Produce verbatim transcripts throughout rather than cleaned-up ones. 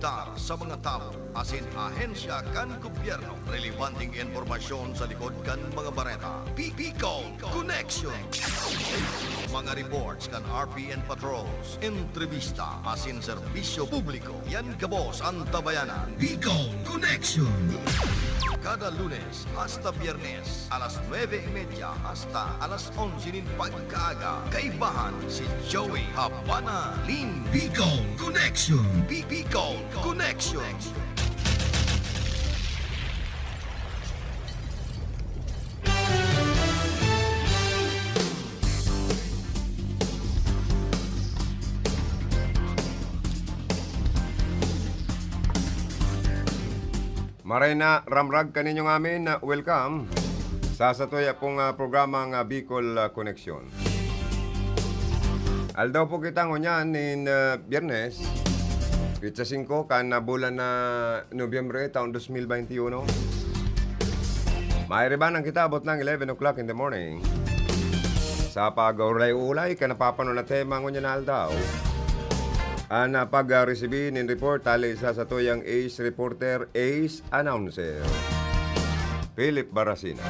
sa mga tawo asin ahensya kan gobyerno. Relebanteng impormasyon sa likod kan mga bareta. Bicol Connection. Mga reports kan R P N Patrols, entrevista asin serbisyo publiko. Yan gabos an Tabayanan. Bicol Connection. Kada Lunes hasta Biyernes, alas nuebe y media hasta alas onse nin pagkaaga. Kaibahan si Joey Habana Lin. Bicol Connection. Bi-, Bicol Connection. Maray na ramrag kaninyo ngamin, welcome sa satuya pong, ah, programang, ah, Bicol, ah, Koneksyon. Aldaw po kita ngunyan nin, ah, Biyernes, petsa singko kan, ah, bulan na Nobyembre, taon dos mil baynte uno. Mairiba nang kita abot ng eleven o'clock in the morning. Sa pag-ulay-ulay kan napapanon na tema ngunyan na aldaw, an, ah, pag-resibi nin report hali sa satuyang ace reporter, ace announcer, Philip Barasina.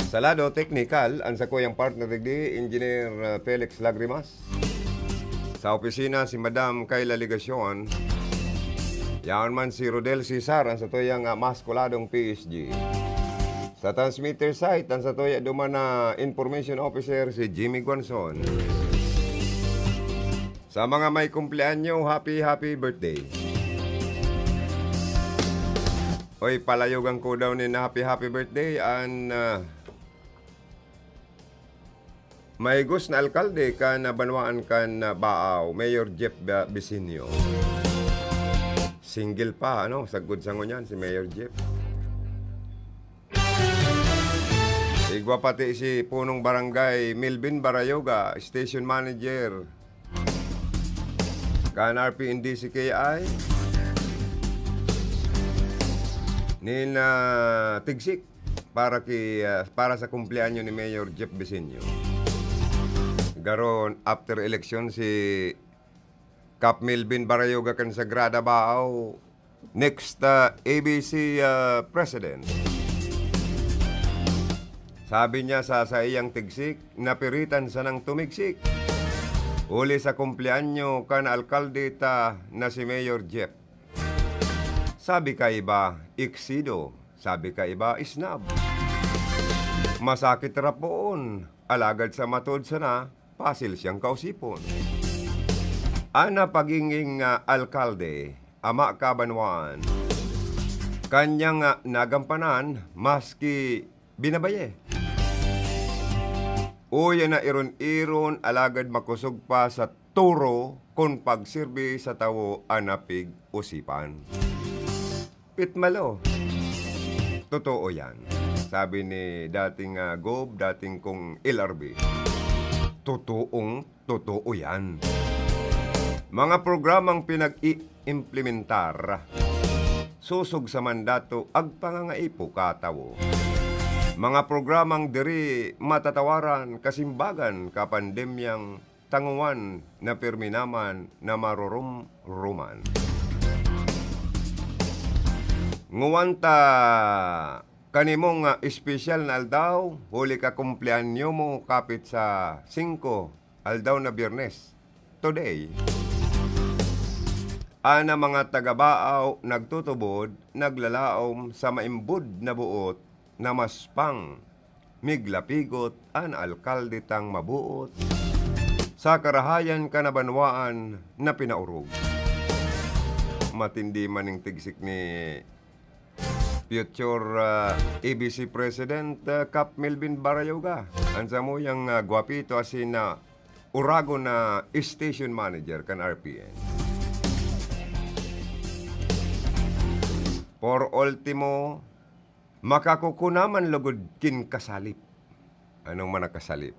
Sa lado teknikal, an sakuyang partner digdi, Engineer, ah, Felix Lagrimas. Sa opisina, si Madam Kayla Legacion. Yaon man si Rodel Cesar, an satuyang, ah, maskuladong P S G. Sa transmitter site, an satuya duman na information officer, si Jimmy Guanzon. Sa mga may kumpleanyo, happy, happy birthday. Oy, palayogan ko daw nin happy, happy birthday an, ah, mahigos na alkalde kan banwaan kan Baao, Mayor Jeff Ba-, Bisinio. Single pa, ano, sagkod sa ngunyan, si Mayor Jeff. Igwa pati si Punong Barangay Melvin Barayoga, Station Manager kan R P N D C K I. Nin, ah, tigsik para ki, ah, para sa kumpleanyo ni Mayor Jeff Bisinio. Garo, after election, si Kap Melvin Barayoga kan Sagrada Baao, next, ah, A B C, ah, president. Sabi niya sa saiyang tigsik, napiritan sanang tumigsik. Huli sa kumpleanyo kan alkalde ta na si Mayor Jeff. Sabi ka iba, iksido. Sabi ka iba, isnab. Masakit rapoon, alagad sa matod sana, pasil siyang kausipon. An pagiging, ah, alkalde, ama kabanwaan, kanyang, ah, nagampanan, maski binabaye. Uya na iron-iron, alagad makosog pa sa toro kun pagserbi sa tawo an napig-osipan. Pitmalo. Totoo yan. Sabi ni dating, ah, Gob, dating kong L R B. Totoong totoo yan. Mga programang pinag-i-implementar, sosog sa mandato, agpangangaipo katawo. Mga programang diri matatawaran, kasimbagan, kapandemyang tangowan na pirmi naman na marurumruman. Nguwan ta kanimong, ah, espesyal na aldaw, huli ka kumpleanyo mo kapit sa singko, aldaw na Biyernes, today. Ana mga taga-Baao nagtutubod, naglalaom sa maimbod na buot na mas pang miglapigot an alkalde tang mabuot sa karahayan kan banwaan na pinaorog. Matindi man ning tigsik ni future, ah, A B C President, ah, Kap Melvin Barayoga, an samuyang, ah, gwapito asin, ah, uragon na station manager kan R P N. Por ultimo, makakukunaman lugod kin kasalip. Anong man ang kasalip?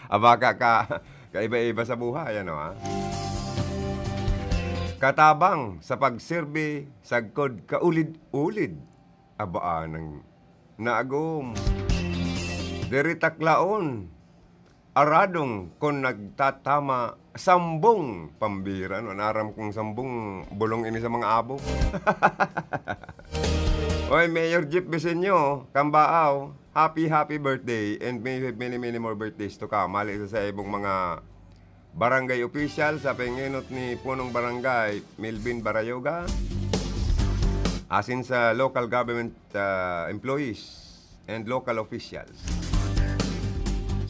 Aba ka, ka, kaiba-iba sa buhay, ano, ha? Katabang sa pagserbi, sagkod kaulid-ulid. Aba, anang naagom. Diri taklaon. Aradong kun nagtatama, sambong pambira, no? Naram kong sambong bulong ini sa mga abo. Oy, Mayor Jeep Bisenyo, Kambaaw, happy, happy birthday and may have many, many more birthdays to come. Hali sa, sa ibong mga barangay official, sa pangenot ni Punong Barangay Melvin Barayoga, asin sa local government, ah, employees and local officials.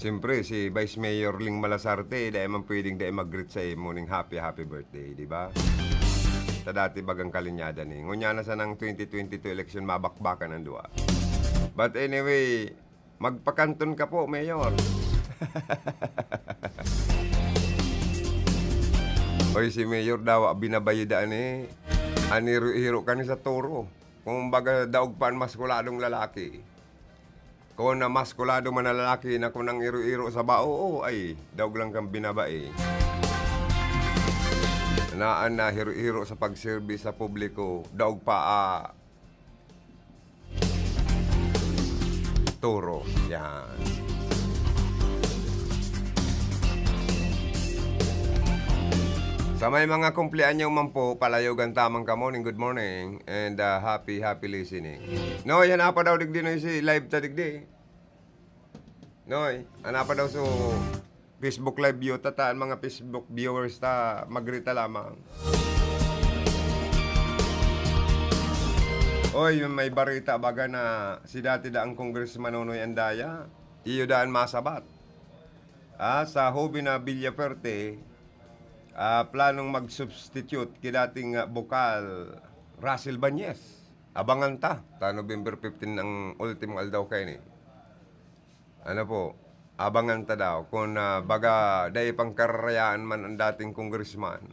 Siyempre, si Vice Mayor Ling Malasarte, dai man pwedeng dai mag-greet sa imo ning happy, happy birthday, di ba? Sa dati bagang kalinyada ni. Ngunyan na sanang twenty twenty-two election, mabakbakan ang duwa. But anyway, magpakanton ka po, Mayor. Oy, si Mayor daw, binabayad ani. An hiro-hiro kani sa toro. Kumbaga, daog pa an maskuladong lalaki. Kun na maskulado man na lalaki na kun ang iro-iro sa bao, ay, daog lang kang binabae. Na an nahiro-hiro sa pagserbi sa publiko, daog pa, ah, toro. Yan. Sa may mga kumpleanyo man po, palayogan tamang kamo ning good morning and, ah, happy, happy listening. Noy, hanapa daw digdi, Noy, si live ta digdi. Noy, hanapa daw so Facebook Live view ta, ta, ang mga Facebook viewers ta, magrita lamang. Oy, may barita baga na si dati daang Congressman Nonoy Andaya, iyo daan masabat. Ah, sa Joven na Villafuerte, ah, planong mag-substitute ki dating, ah, bukal Russell Bañez. Abangan ta, ta November fifteen ang ultimong aldaw kaini. Ano po, abangan ta daw kun, ah, baga dai pangkararayaan man ang dating congressman.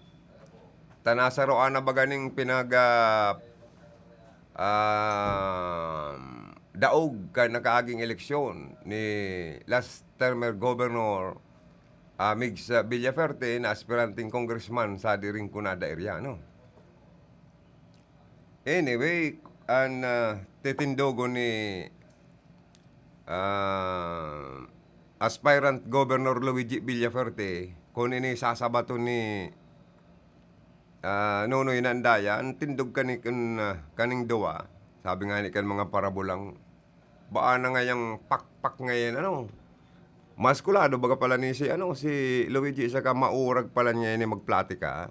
Ta nasaro na baga ning pinag, ah, ah, daog kan nakaaging eleksyon ni last termer Governor, ah, Migs, ah, Villafuerte na aspiranteng congressman sa diring Cunada area, no? Anyway, an, ah, titindogon ni, ah, aspirant Governor Luigi Villafuerte, kun ini sasabaton ni, ah, Nonoy na Andaya, an tindog kani kun, ah, kaning duwa, sabi ngani kan mga parabolang, baa na ngayang pakpak ngayan, ano? Maskulado baga pala ni si, ano, si Luigi saka maurag pala niya ini magplatika.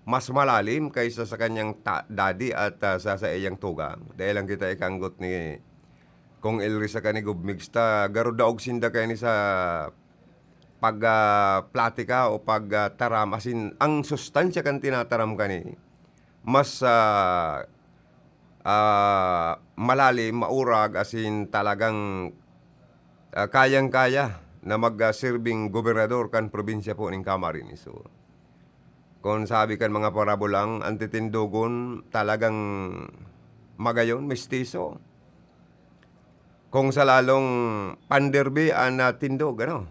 Mas malalim kaysa sa kanyang ta-, daddy at, ah, sa saiyang tugang. Dai lang kita ikaanggot ni Cong Elry saka ni Gov Migs ta garo daog sinda kaini sa pag, ah, platika o pag, ah, taram, asin ang sustansya kan tinataram kani mas, ah, ah, malalim, maurag, asin talagang, ah, kayang-kaya na mag, ah, serbing gobernador kan probinsya po nin Camarines Sur. Kun sabi kan mga parabolang, an titindogon talagang magayon, mestiso. Kung sa lalong panderbi an, ah, tindog, ano?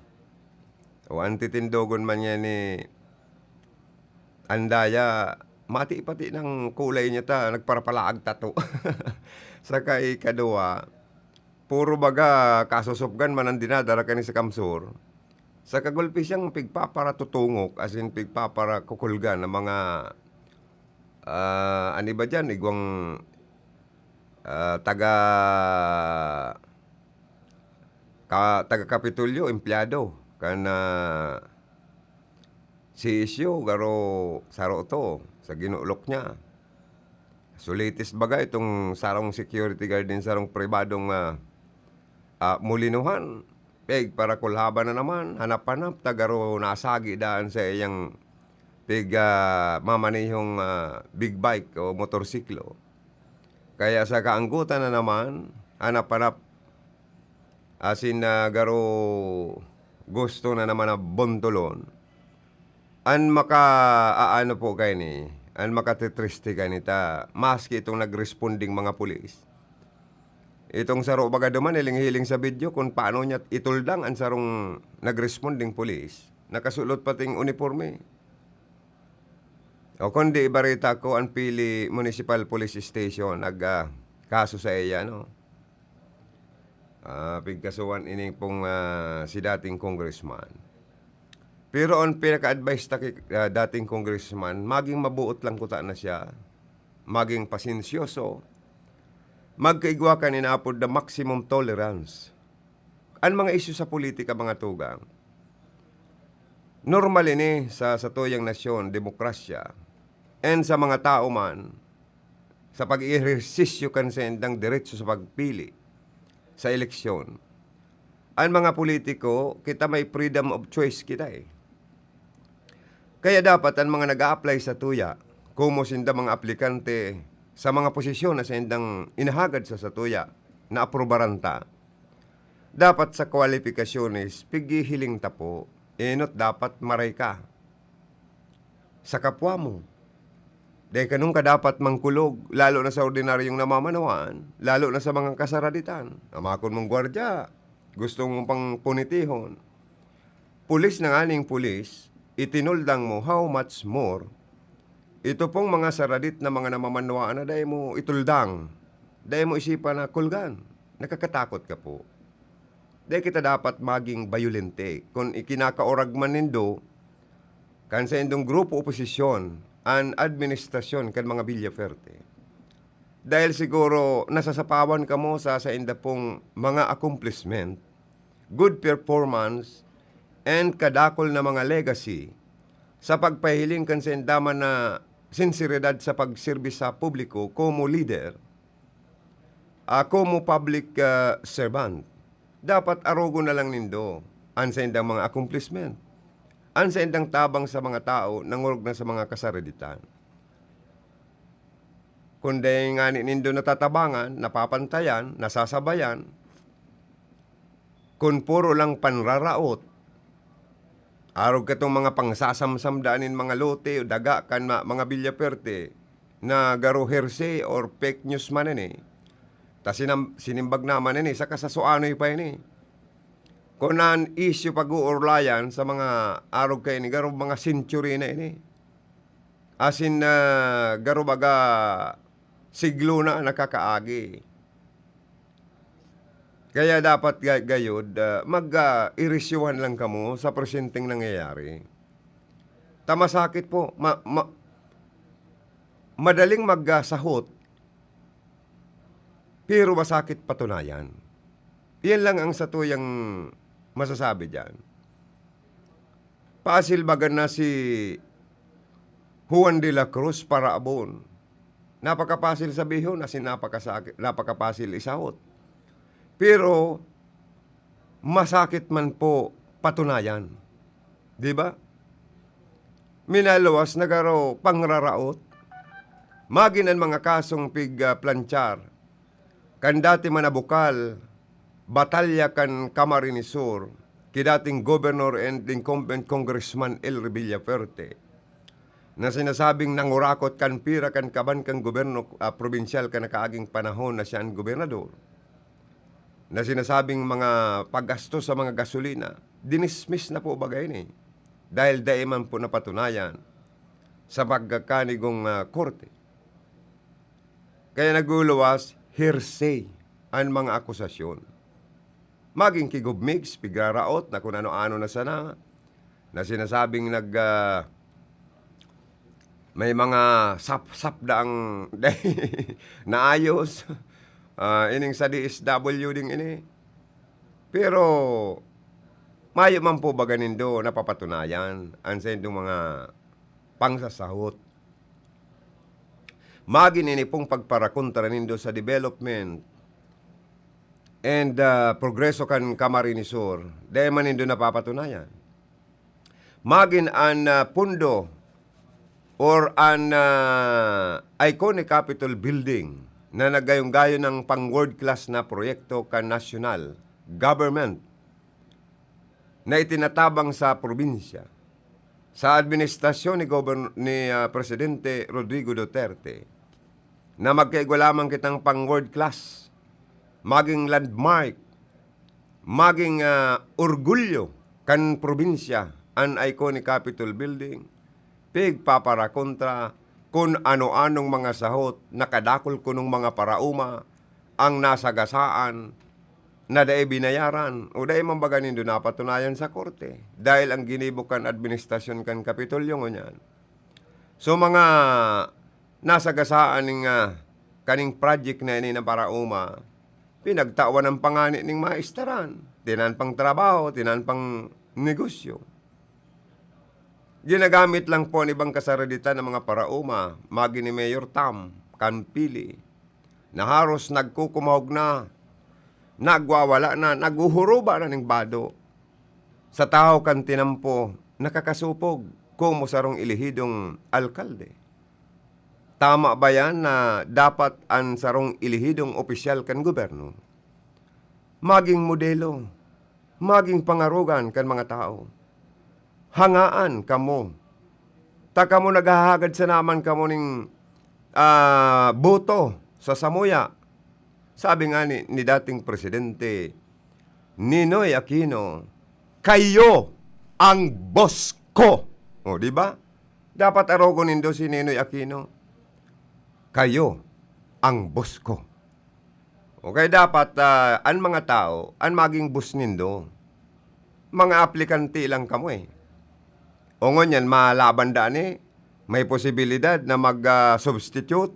O an titindogon man niya ni Andaya, mati pati nang kulay niya ta, nagparapalaag tato. Saka ikaduwa, puro baga kasusupgan man an dinadara kani sa CamSur. Sa kagulpi siyang pigpaparatutungok, as in pigpaparakukulgan ng mga, ah, ano ba diyan, igwang, ah, taga, ka, taga Kapitolyo, empleyado, kan, ah, C S U, garo saro to, sa ginulok niya. Sulitis baga itong sarong security guard din sarong pribadong, ah, ah, mulinuhan. Pig, parakulhaban na naman, hanap-hanap, ta garo nasagi daan sa iyang pig, ah, mamanehong, ah, big bike o motorsiklo. Kaya sa kaanggutan na naman, hanap-hanap, asin na garo gusto na naman na buntulon. An maka-aano po kaini, an makatitriste kaini ta, maski itong nagresponding mga pulis. Itong saro baga duman, hiling-hiling sa video kung paano niya ituldang an sarong nagresponding pulis. Nakasulot pating uniporme. O kundi, barita ko, an Pili Municipal Police Station nag, ah, kaso sa iya, no? Ah, pigkasuhan ini pong, ah, si dating congressman. Pero ang pinaka-advice ta ki, ah, dating congressman, maging mabuot lang kuta na siya, maging pasensyoso, magkaigwa kan inaapod na maximum tolerance. An mga isyu sa politika, mga tugang, normal ini sa satuyang nasyon, demokrasya, and sa mga tao man, sa pag-ehersisyo kan saindang diretso sa pagpili sa eleksyon. An mga politiko, kita may freedom of choice kita, eh. Kaya dapat an mga nag-a-apply satuya, komo sinda mga aplikante sa mga posisyon na saindang inahagad sa satuya, na aprubaran ta. Dapat sa kwalipikasyones, pighihiling ta po, enot dapat maray ka sa kapwa mo. Dai ka nunka dapat mangkulog, lalo na sa ordinaryong namamanwaan, lalo na sa mga kasaraditan. Amakon mong gwardya, gusto mong pang punitihon. Pulis na nganing pulis, itinuldang mo, how much more? Ito pong mga saradit na mga namamanwaan na dai mo ituldang, dai mo isipan na kulgan. Nakakatakot ka po. Dai kita dapat maging bayolente. Kun ikinakaurag man nindo, kan saindong grupo oposisyon, an administrasyon kan mga Villaferte. Dahil siguro nasasapawan kamo sa sainda pong mga accomplishment, good performance, and kadakul na mga legacy sa pagpahiling kan sainda man na sinseridad sa pagserbi sa publiko komo lider, ah, komo public, ah, servant. Dapat arogon na lang nindo an saindang mga accomplishment, an saindang tabang sa mga tao na ngorog na sa mga kasaraditan. Kun dai ngani nindo natatabangan, napapantayan, nasasabayan, kun puro lang panraraot, arog katong mga pangsasamsam daan nin mga lote o daga kan ma-, mga Villaferte na garo hearsay or fake news man ini, ta sinam-, sinimbag naman ini, saka sa suanoy pa ini. Kun an isyu pag-uurlayan sa mga arog kaini, garo mga century na ini. Asin, ah, garo baga siglo na nakakaagi. Kaya dapat ga-, gayod, ah, mag, ah, irisyuhan lang kamo sa presenteng nangyayari. Ta masakit po, ma-, ma-, madaling mag, ah, sahot, pero masakit patunayan. Iyan lang ang satuyang masasabi diyan. Pasil baga na si Juan de la Cruz paraabon. Napakapasil sabihon, asin napakasaki-, napakapasil isahot. Pero masakit man po patunayan. Di ba? Minaluwas na garo pangraraot. Magin an mga kasong pig, ah, planchar kan dati manabukal, batalya kan Camarines Sur, ki dating Governor and incumbent Congressman Elry Villafuerte, na sinasabing nangurakot kan pira kan kaban kan gobyerno, ah, probinsyal kan nakaaging panahon na siya an gobernador, na sinasabing mga paggastos sa mga gasolina, dinismiss na po bagay ini, dahil dai man po napatunayan sa pagkakanigong, ah, korte. Kaya nagluluwas, hearsay an mga akusasyon. Magin ki Gov Migs, pigraraot na kun ano-ano na sana, na sinasabing nag, ah, may mga sap-sap daang naayos, ah, ining sa D S W ding ini. Pero mayo man po baga nindo napapatunayan an saindong mga pangsasahot. Magin ini pong pagparakontra nindo sa development and, ah, progreso kan Camarines Sur, dai man nindo napapatunayan. Magin an, ah, pundo or an, ah, iconic Capitol Building na naggayong-gayon ng pang world class na proyekto kan nasyonal government na itinatabang sa probinsya, sa administrasyon ni Govern-, ni, ah, Presidente Rodrigo Duterte, na magkaigwa lamang kitang pang world class, maging landmark, maging, ah, orgulyo kan probinsya, an iconic Capitol Building, pigpaparakontra kun ano-anong mga sahot na kadakul kunong mga paraoma ang nasagasaan na dai binayaran o dai man baga nindo napatunayan sa korte dahil ang ginibo kan administrasyon kan Kapitolyo ngunyan. So, mga nasagasaan ning, ah, kaning project na ini na paraoma, pinagtawan ang pangani ning maestaran, tinan pang trabaho, tinan pang negosyo. Ginagamit lang po ang ibang kasaraditan ng mga paraoma, magi ni Mayor Tam, Kampili, na haros nagkukumahog na, nagwawala na, naghuhuruba na ning bado. Sa tahaw kan tinampo, nakakasupog, komo sarong elehidong alkalde. Tama ba yan na dapat an sarong elehidong opisyal kan gobyerno maging modelo, maging pangarogan kan mga tawo? Hangaan kamo. Ta kamo naghahagad sana man kamo ning, ah, boto sa samuya. Sabi nga ni, ni dating Presidente Ninoy Aquino, "Kayo ang boss ko." O, di ba? Dapat arogon nindo si Ninoy Aquino. "Kayo ang boss ko." Okay, dapat, ah, an mga tao, an maging boss nindo, mga aplikante lang kamo, eh. O ngunyan, malaban da ni, may posibilidad na mag, ah, substitute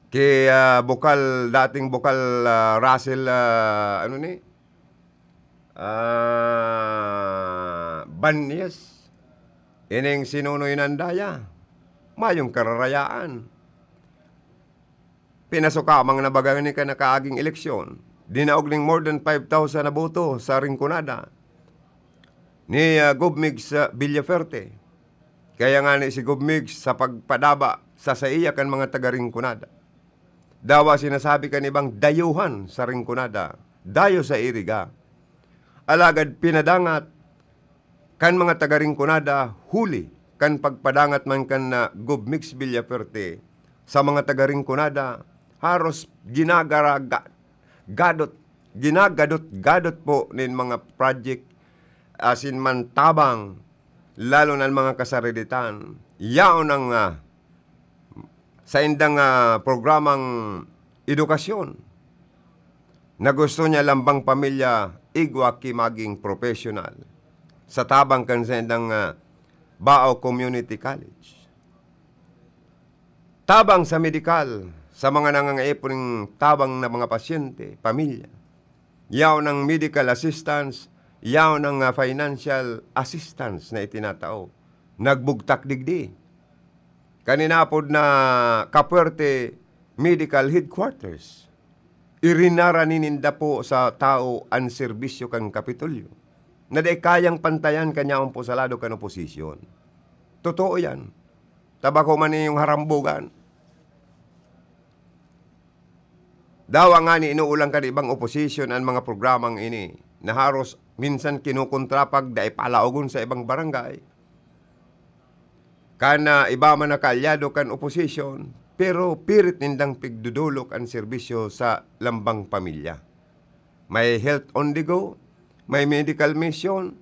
ki, ah, bukal, dating bukal, ah, Russell, ah, ano ni? Ah, Banyes. Ining sinunoy nandaya. Mayong kararayaan. Pinasukamang na baga ni kan nakaaging eleksyon. Dinaog ning more than five thousand na boto sa Rinconada ni, ah, Gov Migs, ah, Villafuerte. Kaya nga ni si Gov Migs sa pagpadaba sa saiya kan mga taga Rinconada. Dawa sinasabi kan ibang dayuhan sa Rinconada, dayo sa Iriga. Alagad pinadangat kan mga taga Rinconada, huli kan pagpadangat man kan na Gov Migs Villafuerte sa mga taga Rinconada, haros ginagaraga-, gadot, ginagadot-gadot po nin mga project asin man tabang, lalo na mga kasarilitan. Yaon ang, ah, saindang, ah, programang edukasyon na gusto niya lambang pamilya igwa ki maging professional sa tabang kan saindang, ah, Bao Community College. Tabang sa medikal, sa mga nangangaipo ning tabang na mga pasyente, pamilya. Yaon ang medical assistance, yaon ang, ah, financial assistance na itinatao. Nagbugtak digdi. Kan inapod na Capuerte Medical Headquarters, irinarani ninda po sa tao an serbisyo kan Kapitolyo, na dai kayang pantayan kan yaon po sa lado kan oposisyon. Totoo yan. Ta bako man niyong harambugan. Dawa ngani inuulang kan ibang oposisyon an mga programang ini, na haros minsan kinukontra pag dai palaogon sa ibang barangay. Kan, ah, iba man na kaalyado kan oposisyon, pero pirit nindang pigdodolok an serbisyo sa lambang pamilya. May health on the go, may medical mission,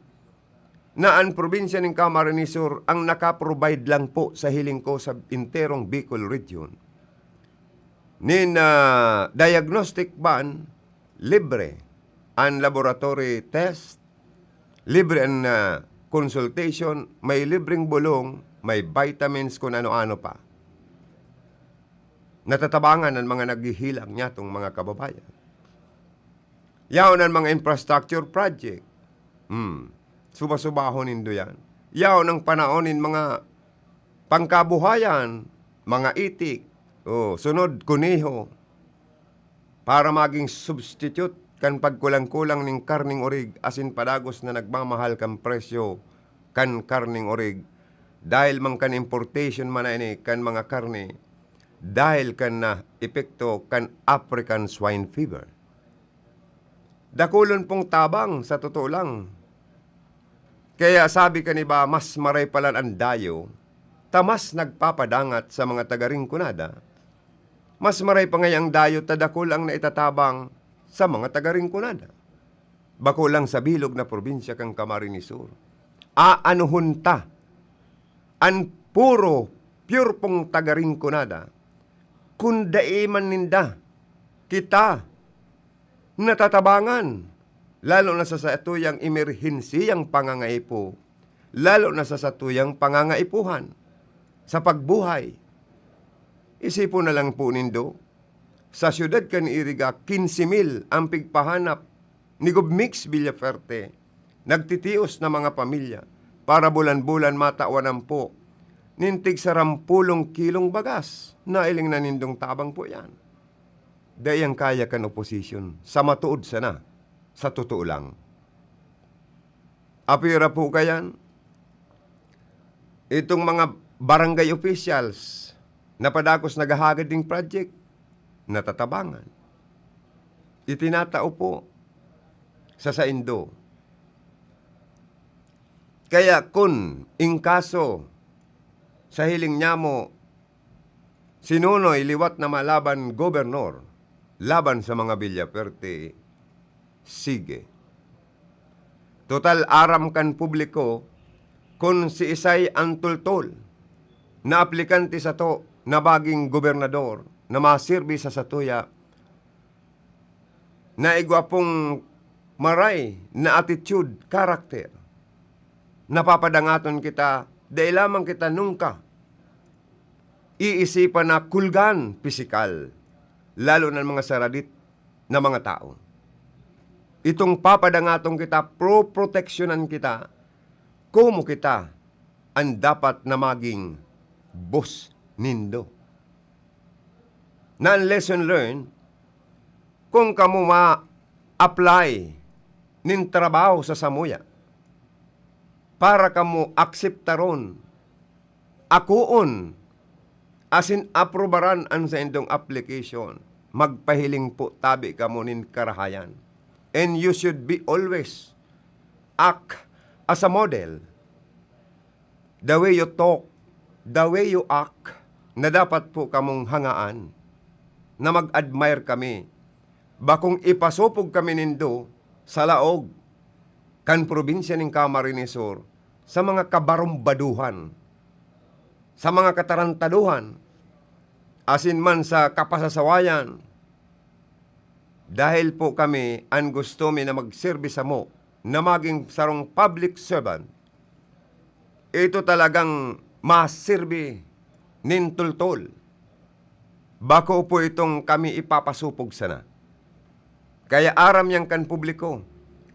na an probinsya nin Camarines Sur ang naka-provide lang po sa hiling ko sa enterong Bicol Region. Nin, ah, diagnostic van, libre. An laboratory test, libre an, ah, consultation, may libreng bulong, may vitamins, kun ano-ano pa. Natatabangan an mga naghihilang niyatong mga kababayan. Yaon an mga infrastructure project. Hmm. Suba-subahon nindo yan. Yaon ang panaon nin mga pangkabuhayan, mga itik, o sunod, kuneho, para maging substitute kan pagkulang-kulang nin karneng orig asin padagos na nagmamahal kan presyo kan karneng orig, dahil man kan importation man na ini kan mga karne, dahil kan na epekto kan African Swine Fever. Dakulon pong tabang, sa totoo lang. Kaya sabi kan iba, mas maray palan an dayo, ta mas nagpapadangat sa mga taga Rinconada. Mas maray pa ngaya ang dayo ta dakul ang naitatabang sa mga taga Rinconada. Bako lang sa bilog na probinsya kan Camarines Sur. Aanuhon ta an puro pure pong taga Rinconada, kun dai man ninda kita natatabangan, lalo na sa satuyang emerhensiyang pangangaipo, lalo na sa satuyang pangangaipuhan sa pagbuhay. Isipon na lang po nindo, sa siyudad kan Iriga, quince mil ang pigpahanap ni Gov Mix Villafuerte, nagtitios na mga pamilya para bulan-bulan matawan po nin tig sarampulong kilong bagas. Nailing na nindong tabang po yan. Dai yan kaya kan oposisyon, sa matuod sana, sa totoo lang. Apira po kayan, itong mga barangay officials na padagos naghahagad ning project, natatabangan. Itinatao po sa saindo. Kaya kun in kaso sa hiling nyamo, sinunoy liwat na malaban gobernador laban sa mga Villafuerte, sige. Total, aram kan publiko kun siisay an tultol na aplikante sato na maging gobernador na masirbi sa satuya na igwa pong maray na attitude, character. Napapadangaton kita, dai lamang kita nungka iisipan na kulgan pisikal, lalo na mga saradit na mga tao. Itong papadangaton kita, pro-proteksyonan kita, komo kita an dapat na maging boss nindo. Na an lesson learned, kun kamo ma-apply nin trabaho sa samuya, para kamo akseptaron, akoon, asin aprobaran an saindong application, magpahiling po tabi kamo nin karahayan. And you should be always act as a model. The way you talk, the way you act, na dapat po kamong hangaan na mag-admire kami. Bakong ipasupog kami nindo sa laog kan probinsya nin Camarines Sur sa mga kabarumbaduhan, sa mga katarantaduhan, asin man sa kapasasawayan. Dahil po kami, an gusto mi na magserbi samo na maging sarong public servant, ito talagang masirbi nin tultol. Bako po itong kami ipapasupog sana. Kaya aram yan kan publiko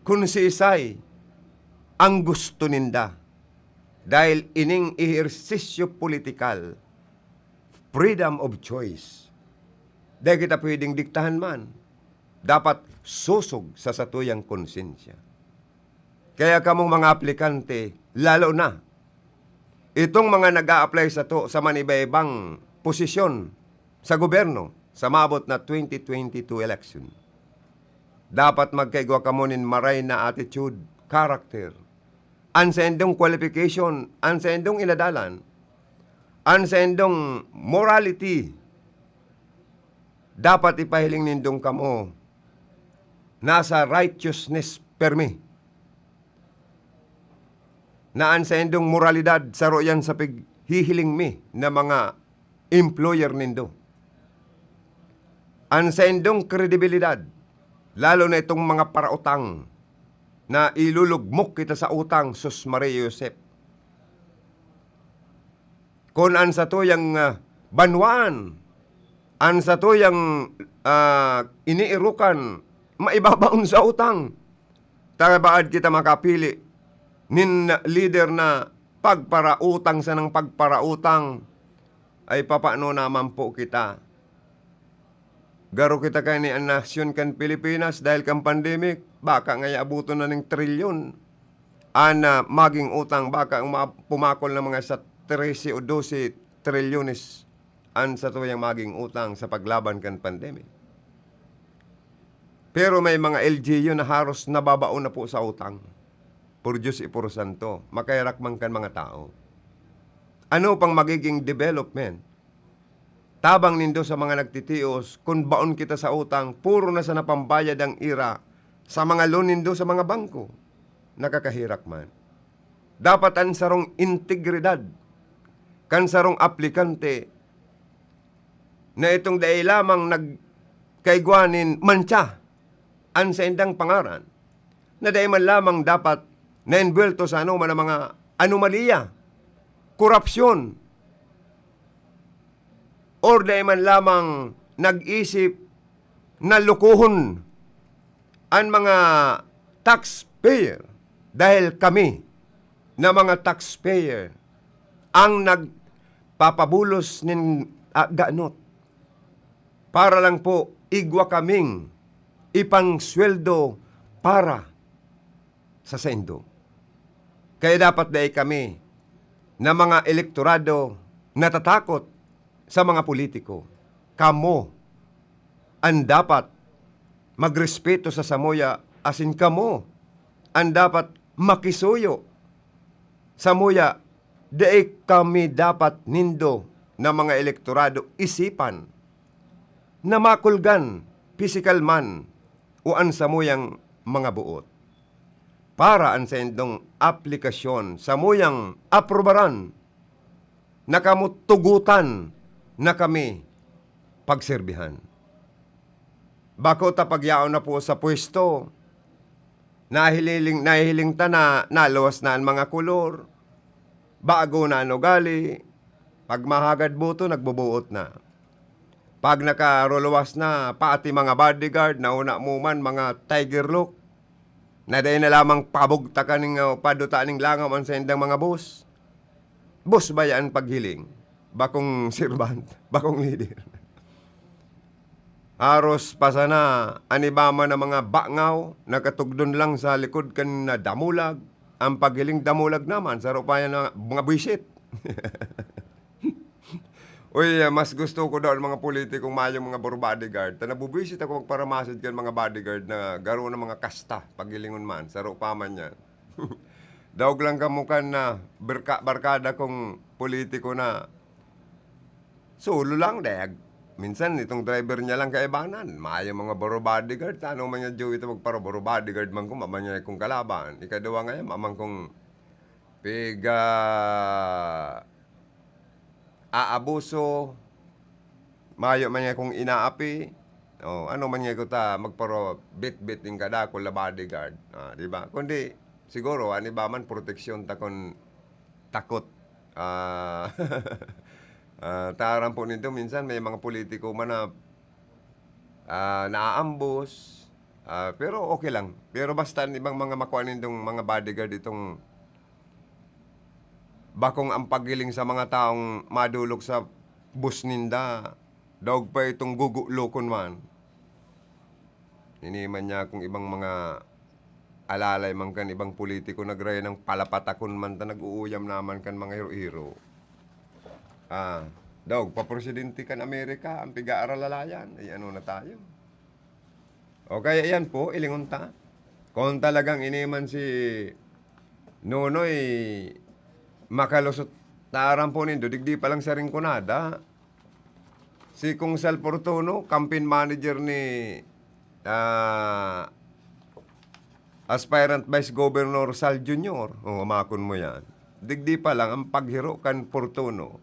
kun siisay ang gusto ninda. Dahil ining ehersisyo politikal, freedom of choice. Dai kita pwedeng diktahan man. Dapat sosog sa satuyang konsyensya. Kaya kamong mga aplikante, lalo na itong mga nag-a-apply sato sa manibaybang posisyon sa gobyerno sa maabot na twenty twenty-two election, dapat magkaigwa kamo nin maray na attitude, character. An saindong qualification, an saindong inadalan, an saindong morality, dapat ipahiling nindong kamo nasa righteousness permi. Na an saindong moralidad, saro yan sa pighihiling mi na mga employer nindo. An saindong kredibilidad, lalo na itong mga parautang na ilulugmok kita sa utang, sus Maria Josep. Kun an satuyang, ah, banwaan, an satuyang, ah, iniirukan, maibabaon sa utang, tabaad kita makapili nin lider na pagparautang sanang pagparautang, ay papano naman po kita? Garo kita kaini an nasyon kan Pilipinas dahil kan pandemic, baka ngaya abuton na ning trilyon an, ah, maging utang, baka uma-, pumakol na mga sa trese o dose trilyones an satuyang maging utang sa paglaban kan pandemic. Pero may mga L G U na haros nababaon na po sa utang. Por Diyos y por Santo, makaherak man kan mga tao. Ano pang magiging development tabang nindo sa mga nagtitios, kun baon kita sa utang, puro na sana pambayad ang ira sa mga loan nindo sa mga bangko. Nakakaherak man. Dapat an sarong integridad kan sarong aplikante na itong dai lamang nagkaigwa nin mantsa, an saindang pangaran, na dai man lamang dapat naenbuwelto sa anoman na mga anomalya, korupsyon, or dai man lamang nag-isip na lokohon an mga taxpayer, dahil kami na mga taxpayer ang nagpapabulos nin, ah, ganot para lang po igwa kaming ipangsweldo para sa saindo. Kaya dapat dai kami na mga elektorado natatakot sa mga politiko. Kamo an dapat magrespeto sa samuya, asin kamo an dapat makisuyo samuya. Dai kami dapat nindo na mga elektorado isipan na makulgan, pisikal man o an samuyang mga boot. Para an saindong aplikasyon samuyang aprobaran, na kamo tugutan na kami pagserbihan. Bako ta pagyaon na po sa pwesto, nahihiling, nahihiling ta na naluwas na an mga kolor, bago na an ugali, pag mahagad boto, nagboboot na. Pag nakaruluwas na, pati mga bodyguard, nauna mo man, mga tiger look, na dai na lamang pabugtakan ning, ah, paduta ning langaw an saindang mga boss. Boss ba yan paghiling? Bakong serbant, bakong leader. Haros pa sana an iba man na mga bangaw, nakatugdon lang sa likod kan na damulag. Ang paghiling damulag naman, saro pa yan na mga buwisit. Uy, ah, mas gusto ko daw ang mga politikong mayong mga boro bodyguard. Ta nabubwisit ako magparamasid kan mga bodyguard na garo na mga kasta, paghilingon man, saro pa man yan. Daog lang kamo kan na barka-, barkada kong politiko na solo lang, dayag. Minsan, itong driver niya lang kaibanan. Mayong mga boro bodyguard. Tano man niya, Joey, ito magparo-, boro bodyguard man kung maman niya kong kalaban. Ikaduwa nga yan, maman kong piga aabuso, mayo man niya kung inaapi, o ano man niya kuta, magparo bitbit ning kadakol na bodyguard. Ah, di ba? Kundi, siguro, an iba man, proteksyon ta kun takot. Ah, ah, taram po nito, minsan may mga politiko man na, ah, naaambos. Ah, pero okay lang. Pero basta an ibang mga makua nindong mga bodyguard itong bakong ang paghiling sa mga taong madolok sa bus ninda, daog pa itong gugulokon man. Ini man niya kung ibang mga alalay man kan ibang politiko, nagrayan ng palapatakon man ta, nag-uuyam naman kan mga hiro-hiro. Ah, daog, papresidente kan Amerika, ang piga-aralalayan, ay ano na tayo? O kaya yan po, ilingon ta. Kung talagang ini man si Nonoy makalusot, taram po nindo, digdi pa lang sa Rinconada, si Kong Sal Fortuno, campaign manager ni, ah, aspirant Vice Governor Sal Junior. O, makon mo yan. Digdi pa lang ang paghiro kan Fortuno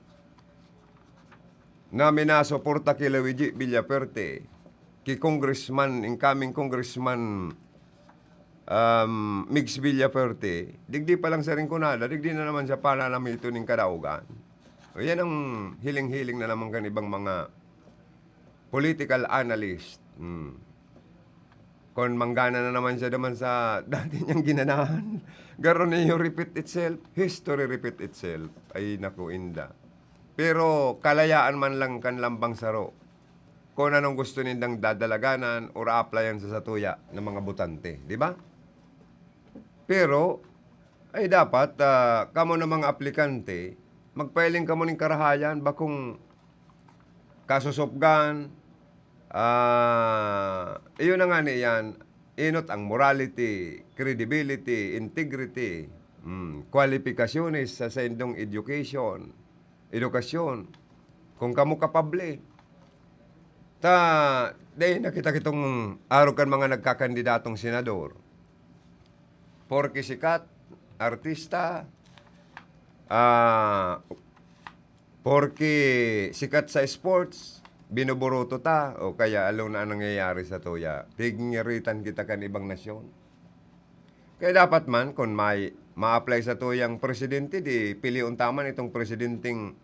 na minasuporta ki Luigi Villafuerte, ki Congressman, incoming Congressman, um, Migs Villafuerte, digdi pa lang sa Rinconada, digdi na naman siya pananamito ning kadaogan. O, yan ang hiling-hiling na naman kan ibang mga political analyst. Hmm. Kon manggana na naman siya naman sa dati niyang ginanahan. Garo niyo repeat itself, history repeat itself. Ay, naku, inda. Pero kalayaan man lang kan lambang saro kung anong gusto nindang dadalaganan or applyan sa satuya ng mga botante, di ba? Pero, ay dapat, ah, kamo na mga aplikante, magpahiling kamo ning karahayan, bakong kasusupgan, ah, iyo na nga niyan, inot ang morality, credibility, integrity, mm, kwalipikasyones sa saindong education, edukasyon, kung kamo kapable. Ta, dai na kita kitong arog kan mga nagkakandidatong senador. Porke sikat, artista, ah, porke sikat sa sports, binuburuto ta, o kaya alon na an nangyayari sa tuya. Pigingiritan kita kan ibang nasyon. Kaya dapat man, kun may ma-apply sa tuyang presidente, di pilion ta man itong presidenteng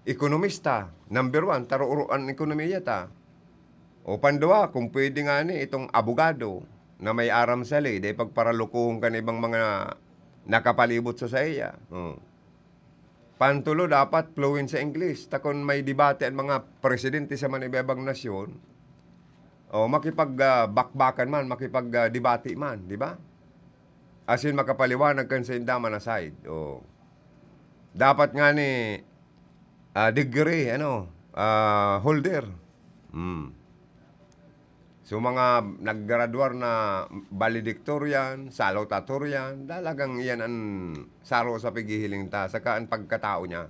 ekonomista, number one, ta roro an ekonomiya ta. O panduwa, kung pwede ngani, itong abogado na may aram sa ley, dai pagparalukuhon kan ibang mga nakapalibot sa saiya. Hmm. Pantulo, dapat fluent sa English. Ta kun may debate an mga presidente sa man iba-ibang nasyon, o makipag, ah, bakbakan man, makipag, ah, debate man, di ba? Asin makapaliwanag kan sainda man na side. O. Dapat ngani, ah, degree, ano, ah, holder. Hmm. So, mga naggraduar na valedictorian, salutatorian, talagang iyan an saro sa pighihiling ta, saka an pagkatao niya.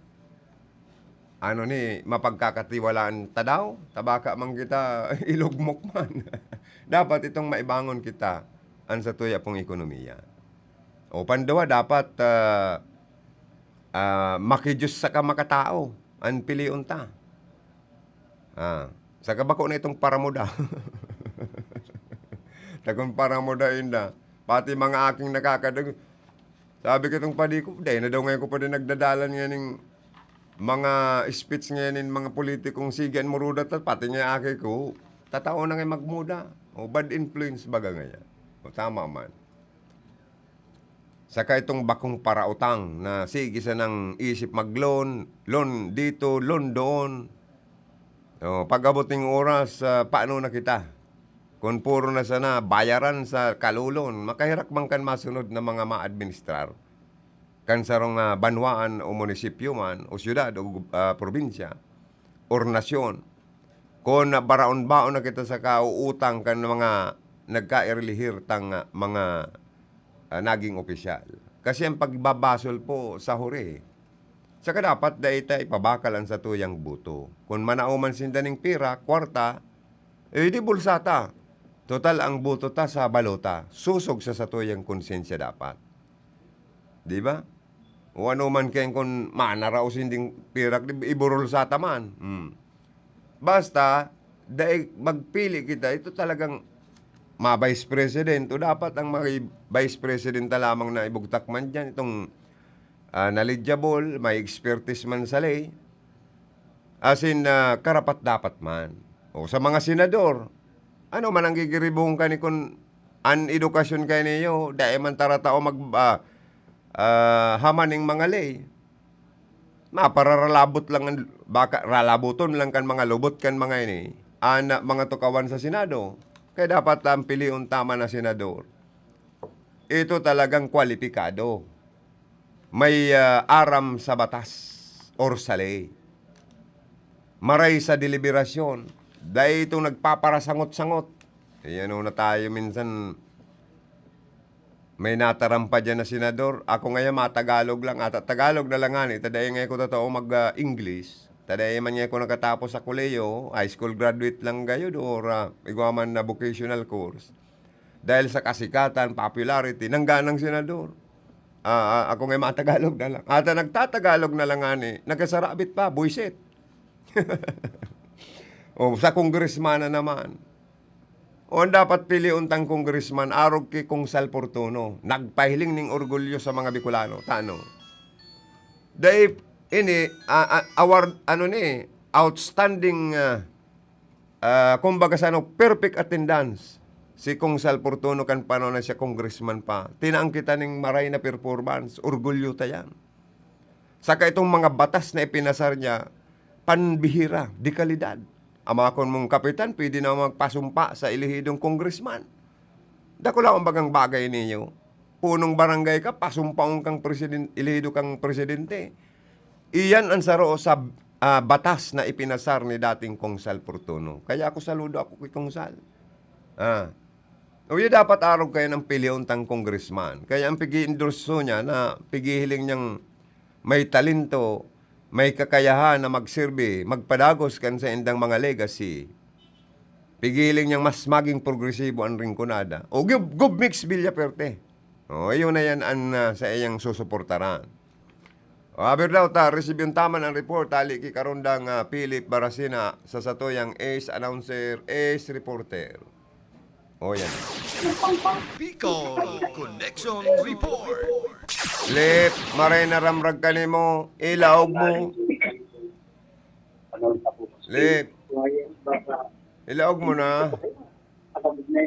Ano ni, mapagkakatiwalaan ta daw? Ta baka man kita ilugmok man. Dapat itong maibangon kita, an satuya pong ekonomiya. O panduwa, dapat, ah, ah, makidiyos saka makatao an pilion ta. Ah, saka bako na itong paramuda. Ta kun paramuda inda, pati mga aking nakakadag-, sabi kitong padi ko, "Dai na daw ngayon ko pa din nagdadalan nganing mga speech ngayon nin mga politikong sige an muruda ta, pati nga aki ko, tatao na nga magmuda." O, bad influence baga ngaya. O, tama man. Saka itong bakong parautang na sige sanang isip mag-loan, loan dito, loan doon. O, pag-abot ning oras, ah, paano na kita? Kun puro na sana bayaran sa kalulon, makaherak man kan masunod na mga maadministrar kan sarong, ah, banwaan o munisipyo man o syudad o, ah, probinsya or nasyon. Kun baraon-baon na kita sa kauutang kan mga nagkairlihir tang, ah, mga, ah, naging opisyal. Kasi ang pagbabasol po sa huri. Saka dapat dai ta ipabakal an satuyang boto. Kun manao man sinda ning pira, kwarta, eh, di bulsa ta. Total, ang boto ta sa balota, sosog sa satuyang konsyensya dapat. Di ba? O ano man kayan kun manaraos inding pirak, di, iburulsa ta man. Hmm. Basta, dai magpili kita, ito talagang ma-vice president, o dapat ang mga vice president na lamang na ibugtak man diyan, itong, ah, knowledgeable, may expertise man sa ley, asin, ah, karapat-dapat man. O sa mga senador, ano man ang gigiribong kani kun an edukasyon kayo niyo, dai man taratao mag, ah, ah, haman ning mga ley. Mapararalabot lang an, baka ralaboton lang kan mga lubot kan mga ini, an, ah, mga tukawan sa Senado. Kaya dapat ang pilion tama na senador, ito talagang kwalipikado. May, ah, aram sa batas or sa ley. Maray sa deliberasyon. Dai itong nagpaparasangot-sangot. Ayan o na tayo minsan, may nataram pa diyan na senador. Ako ngayon, matagalog lang. Ata Tagalog na lang ngani. Ta dai nga ako totoo mag, ah, English. Ta dai man nga ako nakatapos sa kolehiyo. High school graduate lang gayud or, ah, igwa man na vocational course. Dahil sa kasikatan, popularity, nangganang senador. Ah, ah, ako ngayon, matagalog na lang. Ata nagtatagalog na lang ngani. Nagkasarabit pa, buisit. O, sa congressman na naman. O, ang dapat pilion tang congressman, arog ki Kong Sal Fortuno. Nagpahiling ning orgulyo sa mga Bicolano. Tano? Dai ini, ah, ah, award, ano ni, outstanding, ah, ah, kumbaga sa ano, perfect attendance. Si Kong Sal Fortuno kan panahon na siya congressman pa. Tinaan kita ning maray na performance. Orgulyo ta yan. Saka itong mga batas na ipinasar niya, panbihira, de kalidad. Amakon mong kapitan, pwede na magpasumpa sa elehidong congressman. Dakula ang bagang bagay niyo. Punong barangay ka, pasumpaon kang presiden-, elehido kang presidente. Iyan ang saro sa, ah, batas na ipinasar ni dating Kong Sal Fortuno. Kaya ako saludo ako kay Kong Sal. Ah. Uya, dapat arog kayo ng pilion tang congressman. Kaya ang pigi-endorso niya na pigihiling niyang may talento, may kakayahan na magserbi, magpadagos kan saindang mga legacy. Pigihiling niyang mas maging progresibo ang Rinconada. O gub-, gub mix Villaperte. O, yun na yan ang, ah, sa iyang susuportaran. Aber daw ta, resibyon ta man an report, hali ki Karondang, ah, Philip Barasina, sa satuyang ace announcer, ace reporter. O, yan. Bicol Connection Report. Lip, maray na ramrag ka nimo, ilaog mo. Lip, ilaog mo na.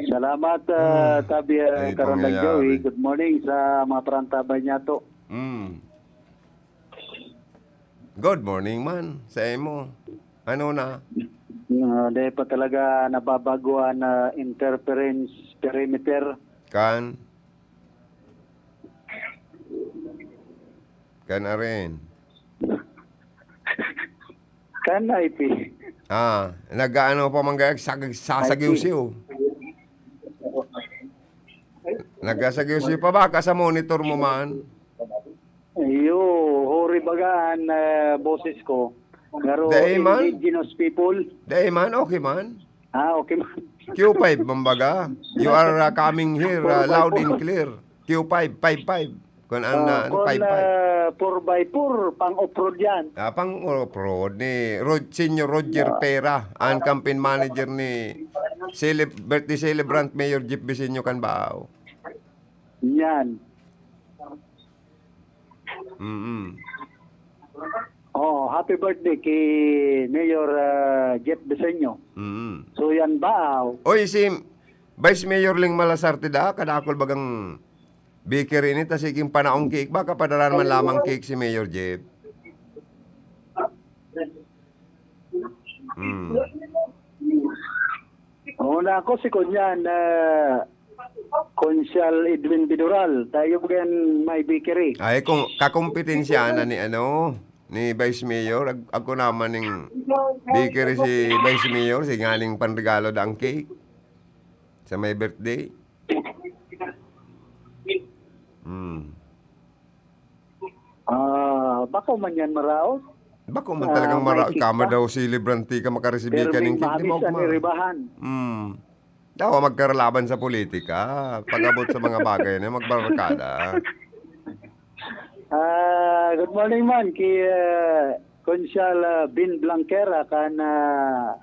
Salamat, ah, Hmm. Tabi, ah, Ay, Karandang pangyayari. Joey. Good morning sa mga parantabay niya to. Hmm. Good morning man sa imo. Ano na? Ah, dahil pa talaga nababago an, ah, interference perimeter. Kan? Kan arin? Kan I P. Ah, nag-aano pa man gayag sag-, sasagiw-siw? Nagsasagiw-siw pa ba ka sa monitor mo man? Iyo, huri baga an, ah, boses ko. Pero Dai man. Indigenous people. Dai man, okay man. Ah, okay man. Q five man baga. You are, uh, coming here, uh, loud and clear. Q five, five five. Kun an, Oh, uh, ano, kun, five five. Ah, four by four, pang off-road yan. Ah, pang off-road ni Rod-, Senior Roger Ah. Pera, ang campaign manager ni celeb-, birthday celebrant Mayor Jeff Vicencio Canbao. Yan. Mm. Oh, happy birthday ki Mayor, ah, Jeff Vicencio. Mm. So, yan ba? Oy, si Vice Mayor Ling Malasarte da, kadakol bagang bakery ini, ta siging panaong cake. Baka padara man lamang cake si Mayor Jeff. Mm. Una ako si Kunyan, ah, Konsyal Edwin Bidural. Tayo bagang may bakery. Ay, kung kakompetensya na ni ano, ni Vice Mayor, ag-, ako naman ning bakery si Vice Mayor, si nganing panregalo da ang cake sa may birthday. Hmm. Ah, bako man yan maraot. Bako man Ah, talagang may maraot. Cake Kama ka? Daw celebrant ka, makaresibi ka Pirming ning cake, di mahis mo an ugma. Iribahan. Hmm. Dawa magkaralaban sa politika. Pag-abot sa mga bagay na, magbarakada. Ah, good morning man ki, ah, Konsyal, ah, Bin Blanquera kan, ah,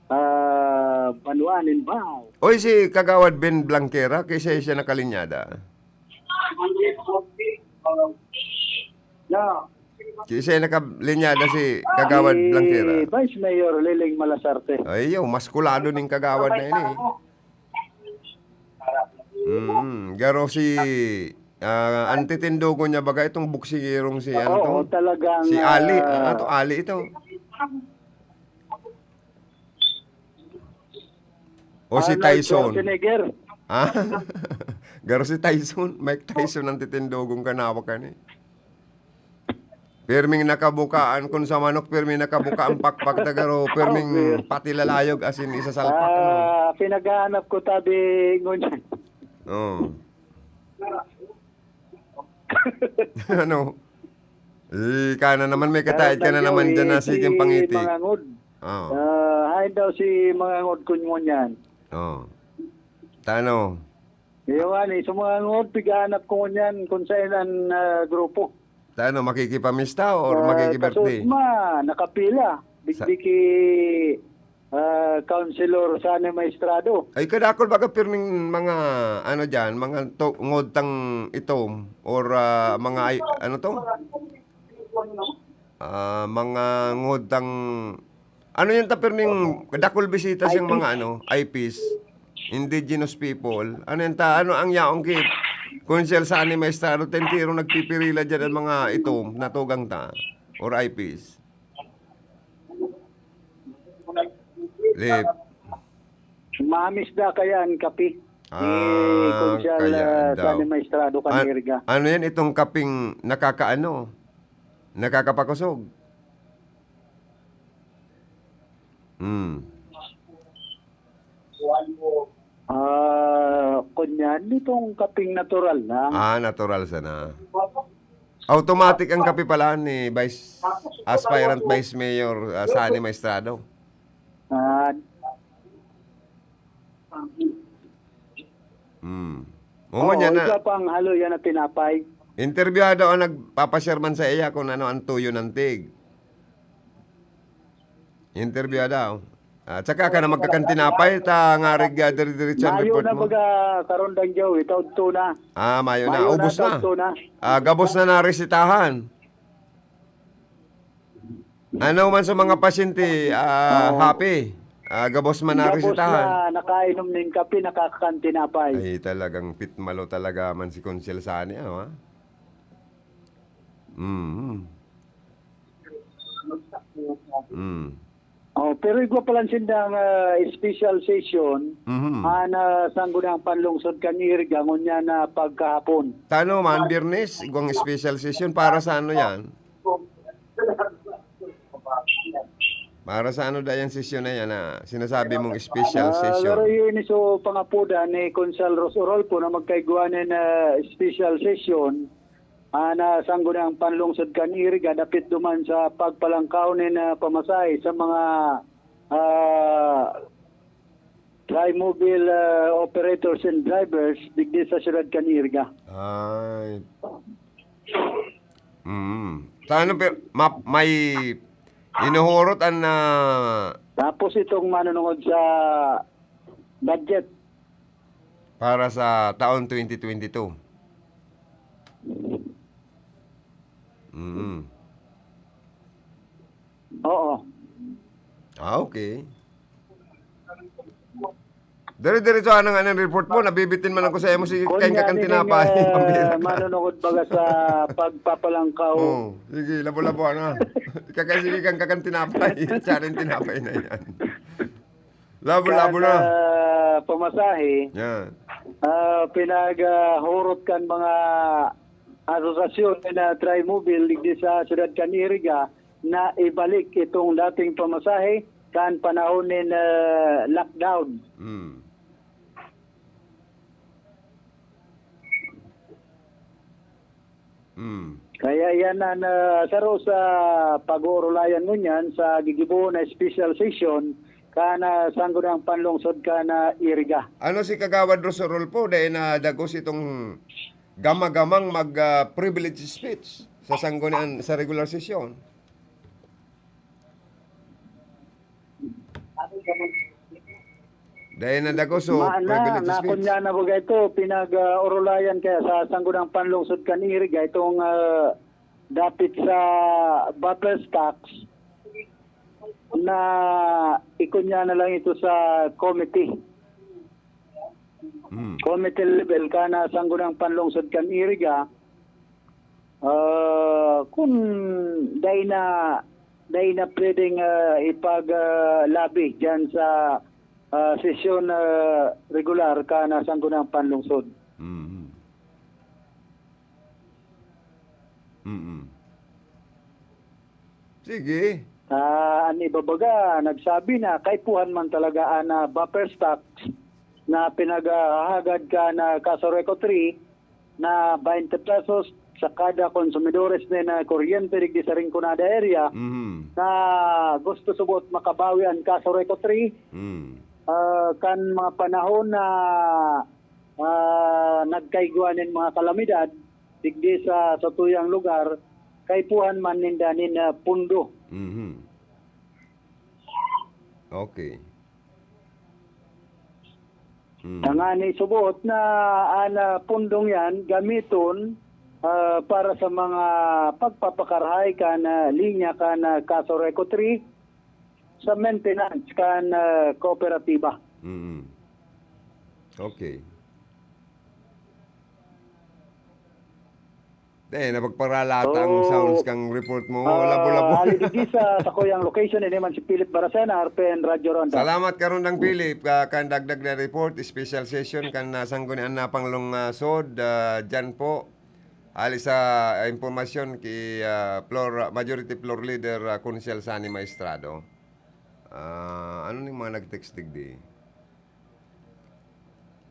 ah, Banwaan in Bao. Oy, si Kagawad Bin Blanquera, kay siya, siya nakalinyada. Yeah. Siya nakalinyada si Kagawad Si Blanquera. Vice Mayor Liling Malasarte. Ay, yo, mas kulado ning kagawad na ini. Mm, garo si, ah, antitindogon niya baga itong boksingirong si ano Oo, to? Talagang, Si Ali. Ah, ah, to Ali ito. O si Arnold Tyson. Schwarzenegger. Ah? Garo si Tyson. Mike Tyson ang titindogon kanawa ka ni. Pirming nakabukaan kun sa manok, pirming nakabukaan pakpak ta garo, pirming Okay. Pati lalayog asin isasalpak, ano? Ah, pinaghahanap ko tabi ngunyan. Oh. Ano? Eh, ka na naman, may kataid ka na naman dyan na si sige pangiti. Mangangod. Oh. Ah, hain daw si Mangangod kun ngunyan. Oh. Tano? Iyo nga ni, sa mga ngod, pighanap ko ngunyan kung saan ang, ah, grupo. Tano, makikipamista or Ah, makikibirthday? Kasusma, nakapila. Sa Digdi ki, ah, Councilor Sani Maestrado. Ay, kadakol baga pirming mga, ano dyan, mga to, ngodtang itom or, ah, mga ay, ano to? Ah, mga ngodtang, ano yan ta, pirming dakol bisita siyang mga, ano, I Ps, indigenous people. Ano yan ta, ano ang yaong ki, Konsehal Sani Maestrado, ta entero nagpipirila dyan ang mga itom, natugang ta, or I Ps. Lip. Mamis da kaya ang kape. Ni Ah, Konsehal, kaya ah, daw. Sani Maestrado kan An-, Irga. Ano yan, itong kaping nakakaano? Nakakapakusog? Hmm. Ah, kunyan, itong kaping natural na. Ah, natural sana. Automatic ang kape pala ni Vice, aspirant Vice Mayor, ah, Sani Maestrado. Ah. Hmm. Oo, Oo, yan na. Isa pang halo yan na tinapay. Interbyuha daw ang nagpapashare man sa iya kung ano ang tuyo ng tig. Interbyuha daw. At saka ka na magkakantinapay, ta nga rig, ah, dire-diretso ang Mayo report na mo. Baga, Karondang Joey, taudto na. Ah, mayo na. Mayo na, Ubos na. Taudto na. Ah, gabos na naresitahan. Ano man sa mga pasyente, ah, Oo. happy. Ah, gabos man Gabos naresitahan. Na nakainom ning kape, nakakakantinapay. Ay, talagang pitmalo talaga man si Konsel Sani, ano, ha? Mm. Mm. Oh, pero igwa pa lang sindang, ah, special session, Mhm. ah, na sangguniang panlungsod kan Iriga, ngunyan na pagkahapon. Tano man, Biyernes, igwang special session, para sa ano yan? Para sa ano da yung session na yan, ah? Sinasabi mong special Ah, session. Pero yun, so, pangapodan ni Konsel Ros Orolpo na magkaigwa nin, ah, special session. Ah, na sangguniang panlungsod kan Iriga, dapit duman sa pagpalangkaw nin, ah, pamasahe sa mga, ah, Trimobile, ah, operators and drivers digdi sa siyudad kan Iriga. Ay. Mm. Sa ano, pero, ma-, may inuhurot an, ah, Tapos itong manunungod sa budget. Para sa taon twenty twenty-two. Mm. Oo. Ah, okay. Dire-diretso, ano nga ng report mo? Nabibitin man ako sa imo, sige, Kun kain ka kan yan, tinapay. Pambira ka. Manunungod baga sa pagpapalangkaw. Oh, sige, labo-labo, ano? Ika kasi sige, kain ka kan tinapay. Siya rin tinapay na yan. Labo-labo na. Kada pamasahe, Yan. ah, pinag, ah, hurot kan mga asosasyon na Trimobile digdi sa siyudad kan Iriga na ibalik itong dating pamasahe kan panahon nin, ah, lockdown. Mm. Mm. Kaya yan ang, ah, saro sa pag-uurulayan ngunyan sa gigibohon na special session kan, ah, sangguniang panlungsod kan, ah, Iriga. Ano si Kagawad Ros Orolpo, dahil na dagos itong gama-gamang mag, ah, privilege speech sa sanggunian, sa regular sesyon? Dahil na dagos, so, Ma-, na, privilege na, speech. Kunya na baga ito, pinag, ah, orulayan kaya sa sangguniang panlungsod kan Iriga, itong, ah, dapit sa buffer stocks na ikunya na lang ito sa committee. Mm. Committee level kan, ah, sangguniang panlungsod kan Iriga, ah, kun dai na, dai na pwedeng, ah, ipag, ah, lobby diyan sa, ah, sesyon, ah, regular kan, ah, sangguniang panlungsod. Mm. Mm. Sige. Ah, an iba baga nagsabi na kaipuhan man talaga an, ah, buffer stocks na pinaghahagad kan, ah, Casureco three na twenty pesos sa kada konsumidores nin, ah, kuryente digdi sa Rinconada area Mhm. na gusto subot makabawi an Casureco three, Mm. ah, kan mga panahon na, ah, nagkaigwa nin mga kalamidad digdi sa satuyang lugar, kaipuhan man ninda nin, ah, pundo. Mhm. Okay. Mm. Tangani subot na an, ah, pundong yan gamiton, ah, para sa mga pagpapakarahay kan, ah, linya kan, ah, Casureco three sa maintenance kan, ah, kooperatiba. Mm. Okay. Eh, napagparalata ang So, sounds kang report mo. Ah, Labo-labo. Ali digdi sa sakuyang location, ini man si Philip Baracena, R P N Radyo Ronda. Salamat, Karondang Philip, ka, kan dagdag na report, special session, kan, ah, Sanggunian na Panglungsod, ah, dyan po. Ali sa, ah, impormasyon ki, ah, floor, Majority Floor Leader, ah, Konsel Sani Maestrado. Ah, ano ning mga nag-text digdi?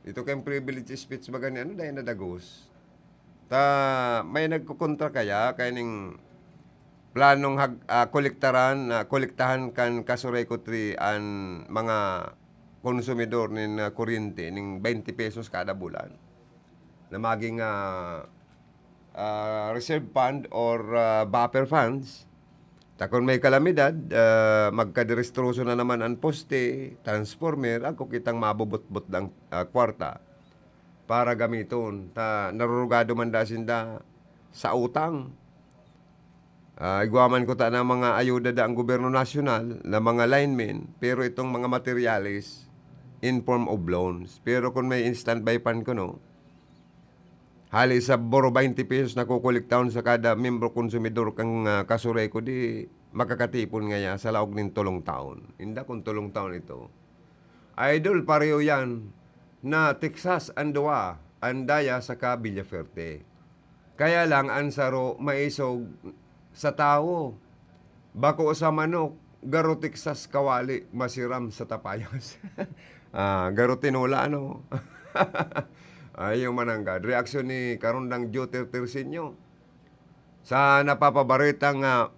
Ito kayong privilege speech baga ni ano, dahil nadagos. Ta, may nagkukontra kaya kaya ning planong hag-, ah, kolektaran, ah, kolektahan kan Casureco three an mga konsumidor nin, ah, kuryente ning twenty pesos kada bulan na maging, ah, ah, reserve fund or, ah, buffer funds. Ta kun may kalamidad, ah, magkaderestroso na naman an poste, transformer, ako kitang mabubutbot ang, ah, kwarta para gamiton. Ta narurugado man da sinda sa utang. Ah, igwa man kuta na mga ayuda da ang gobyerno nasyonal na mga linemen, pero itong mga materyales in form of loans. Pero kun may standby fund kuno, hali sa buro twenty pesos na kukolektahon sa kada membro konsumidor kan, ah, Casureco, di makakatipon ngaya sa laog nin tolong taon. Inda kun tolong taon ito. Idol, pareho yan na Texas an duwa, an daya saka Villafuerte. Kaya lang, an saro maisog sa tawo, bako sa manok, garo Texas kawali, masiram sa tapayas. Ah, garo tinola, ano? Ayaw mananggad. Reaksyon ni Karondang Joter Tersinio. Sa napapabaretang, ah,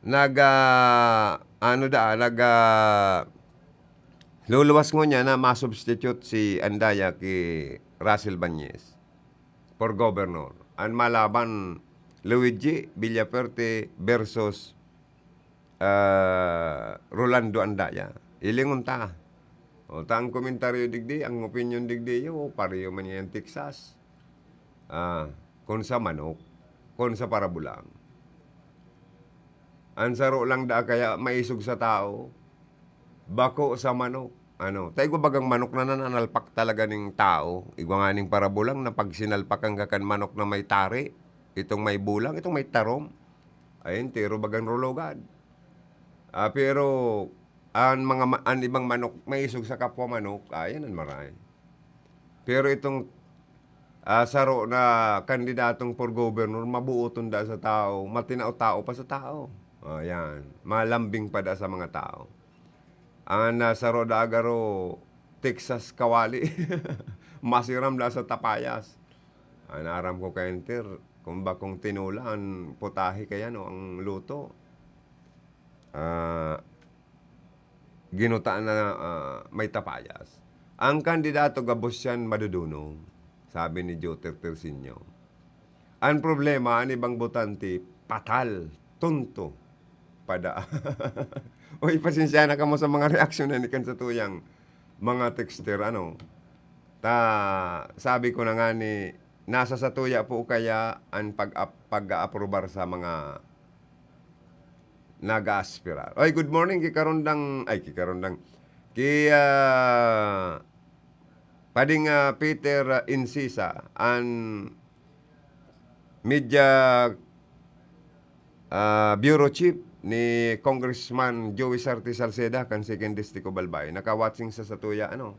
nag, ah, ano da, nag, ah, luluwas ngunyan na masubstitute si Andaya ki Russell Banyes for governor. An malaban, Luigi Villafuerte versus, ah, Rolando Andaya. Hilingon ta. O, ta ang komentaryo digdi, ang opinyon digdi, yo, pareho man yan Texas. Ah, kun sa manok, kun sa parabulang. An saro lang da kaya maisog sa tao, bako sa manok. Ano, ta igwa bagang manok na nananalpak talaga ning tao. Igwa nga ning parabulang na pag sinalpakan ka kan manok na may tari, itong may bulang, itong may tarom, ay entero bagang rulogad. Ah, pero an mga ma-, an ibang manok maisog sa kapwa manok, ayan an maray. Pero itong, ah, saro na kandidatong for governor, mabuoton da sa tao, matinao-tao pa sa tao. Ayan, malambing pa da sa mga tao. An, ah, saro da garo Texas kawali, masiram da sa tapayas. An aram ko ka enter, kung bakong tinola, an putahe kaya, no, ang luto. Ah, ginutaan na, ah, may tapayas. Ang kandidato gabos siyan madudunong, sabi ni Joter Tersinio. An problema, an ibang botante, patal, tonto, pada. Uy, pasensya na kamo sa mga reaksyon na ni kan sa tuyang mga texter, ano. Ta, sabi ko na nga ni, nasa satuya po kaya an pag-ap-, pag-aaprobar sa mga nag-aaspirar. Oy, good morning ki Karondang, ay, ki Karondang, ki, ah, Pading, ah, Peter, ah, Incisa, an media, ah, bureau chief ni Congressman Joey Sarte Salceda kan Second District of Albay. Naka-watching sa satuya, ano?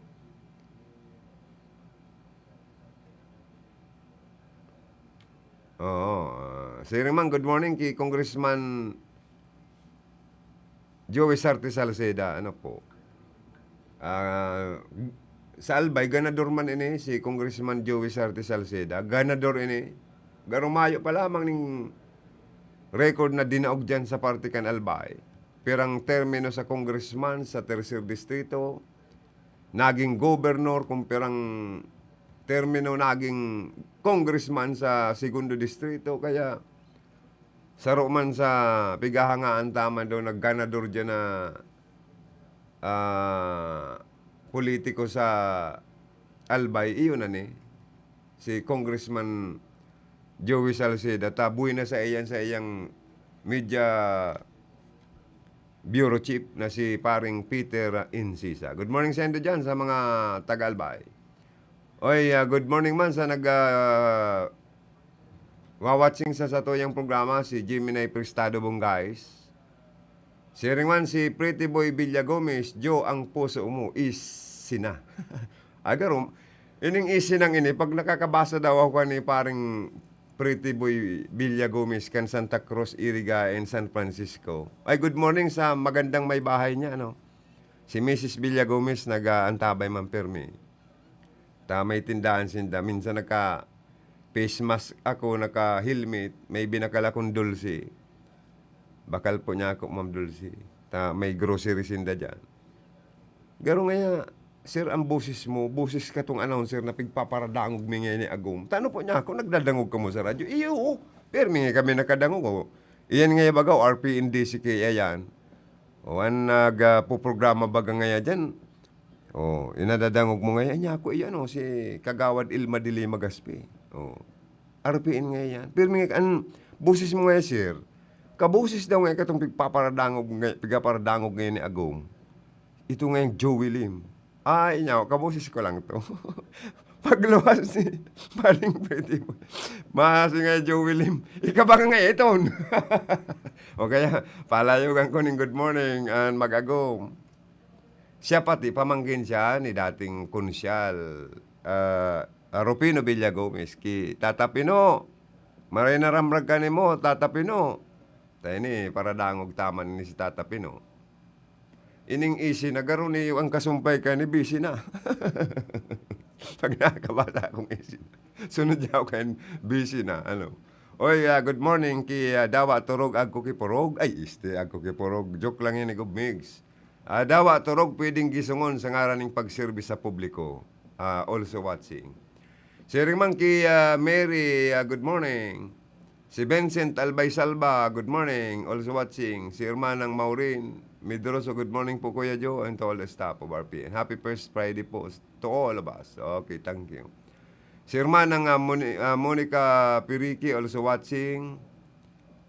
Oo, ah, siring man, good morning ki Congressman Joey Sarte Salceda, ano po. Ah, sa Albay, ganador man ini, si Congressman Joey Sarte Salceda, ganador ini. Garo mayo pa lamang ning record na dinaog diyan sa parte kan Albay. Pirang termino sa congressman sa Tercer Distrito, naging gobernor, kung pirang termino naging congressman sa Segundo Distrito, kaya saro man sa pighahangaan ta man daw nagganador diyan na, ah, politiko sa Albay, iyo na ni, si Congressman Joey Salceda, ta buhay na sa iyan, sa iyang media bureau chief na si paring Peter Incisa. Good morning sa inyo dyan, sa mga taga-Albay. Oy, ah, good morning man sa nag, ah, wa-watching sa satuyang programa, si Jimmy Nay Prestado Bongais. Siring man si Pretty Boy Villa Gomez, "Jo, ang puso mo is sina." Agarom, ining is sinang ini, pag nakakabasa daw ako ni paring Pretty Boy Villa Gomez kan Santa Cruz, Irigayan, San Francisco. Ay, good morning sa magandang may bahay niya, ano? Si Missus Villa Gomez nag-aantabay man pirmi. Ta may tindahan sinda. Minsan naka-face mask ako, naka-helmet, may binakal akong dulce. Bakal po niya ako, Ma'am Dulce. Ta may grocery sinda diyan. Garo ngaya, "Sir, ang boses mo, boses katong announcer na pigpaparadangog mi ngayon ni Agom." Tano po niya ako, nagdadangog kamo sa radyo? Iyo, oh. Pero may kami nakadangog, oh. Iyan nga yung bagaw, R P N D C K, ayan. O, an nag, ah, puprograma baga ngaya dyan. O, inadadangog mo ngaya, niya ako, iyan, oh, si Kagawad Ilma de Lima Gaspi. O, R P N ngaya yan. Pero may, an, boses mo ngaya, sir, kaboses daw ngaya katong pigpaparadangog, ngay-, pigpaparadangog ngayon ni Agom. Ito ngayong Joey Lim. Ay, niya, kaboses ko lang to. Pagluwas ni Paring Pretty Boy. Masi nga Joey Lim. Ika ba nga iton? O kaya, palayogan ko ning good morning and mag-agom. Siya pati, pamangkin siya ni dating Konsyal, ah, Rufino Villagomez, ki Tata Pino. Maray na ramrag ka nimo, Tata Pino. Tayo ni, paradangog taman ni si Tata Pino. Ining isi na garo ni, ang kasumpay ka ni, busy na. Pag nakakabasa akong isi na. Sunod niya ako kayo, busy na. Ano? Oy, ah, good morning ki, ah, Dawa Turog, agko ki Purog. Ay, este, agko ki Purog. Joke lang yan, Igob Migs. Ah, Dawa Turog, pwedeng gisongon sa ngaran ng pagserbi sa publiko. Ah, also watching. Sharing man ki, ah, Mary, ah, good morning. Si Vincent Albay Salva, good morning. Also watching. Si Hermanang Maureen Medroso, good morning po, Kuya Joe, and to all the staff of R P N. Happy first Friday po to all of us. Okay, thank you. Si Hermanang, ah, Moni-, ah, Monica Piriki, also watching.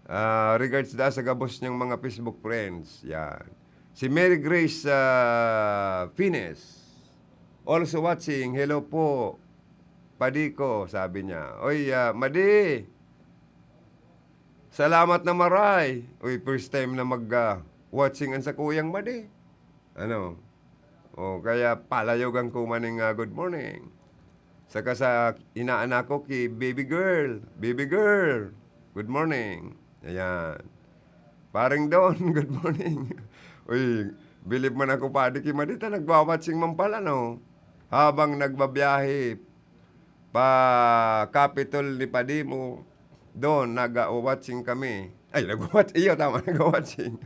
Ah, regards da sa gabos niyang mga Facebook friends. Yan. Si Mary Grace, ah, Fines, also watching. "Hello po, padi ko," sabi niya. Oy, ah, madi, salamat na maray. Uy, first time na mag, ah, watching an sakuyang madi. Ano? O, kaya palayogan ko man ning, ah, good morning. Saka sa inaanak ko ki baby girl, "Baby girl, good morning." Ayan. "Paring Don, good morning." Uy, bilib man ako, padi, ki Madita, nagwa-watching man pala, no? Habang nagbabiyahe pa Capitol ni Padi mo, Don, nag-wa-watching kami. Ay, nag-watch, iyo, tama, nag-watching.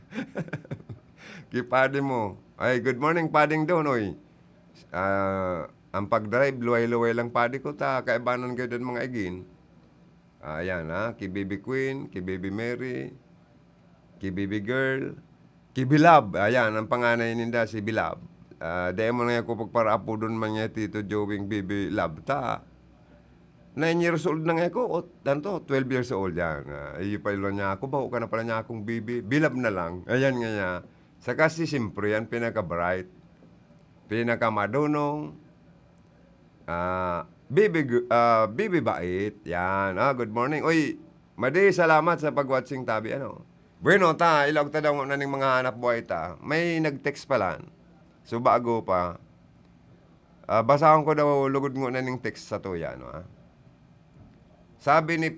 Ki Padi mo. Ay, good morning, Pading Don, oy. Ah, ang pag-drive, luway-luway lang, Padi ko, ta kaibanan kayo din mga igin. Ayan, ha, ki Baby Queen, ki Baby Mary, ki Baby Girl, ki Bilab. Ayan, ang panganay ninda, si Bilab. Ah, dai mo na ako pagparaapodon man niya, Tito Joey, Baby Lab, ta nine years old na nga ako, o, tanto, twelve years old yan. Ah, iyo pa ilo niya ako, bako ka na pala niya akong baby. Bilab na lang. Ayan nga niya. Saka si, siyempre, ang pinaka-bright, pinakamadunong, ah, baby gu-, ah, baby bait. Yan. Ah, good morning. Uy, Madi, salamat sa pag-watching tabi, ano. Bueno, ta, ilaog ta daw na ning mga hanap buhay ta. May nag-text pala. So, bago pa. Ah, basahon ko daw lugod ngona ning text sa tuya, no, ah. Sabi ni,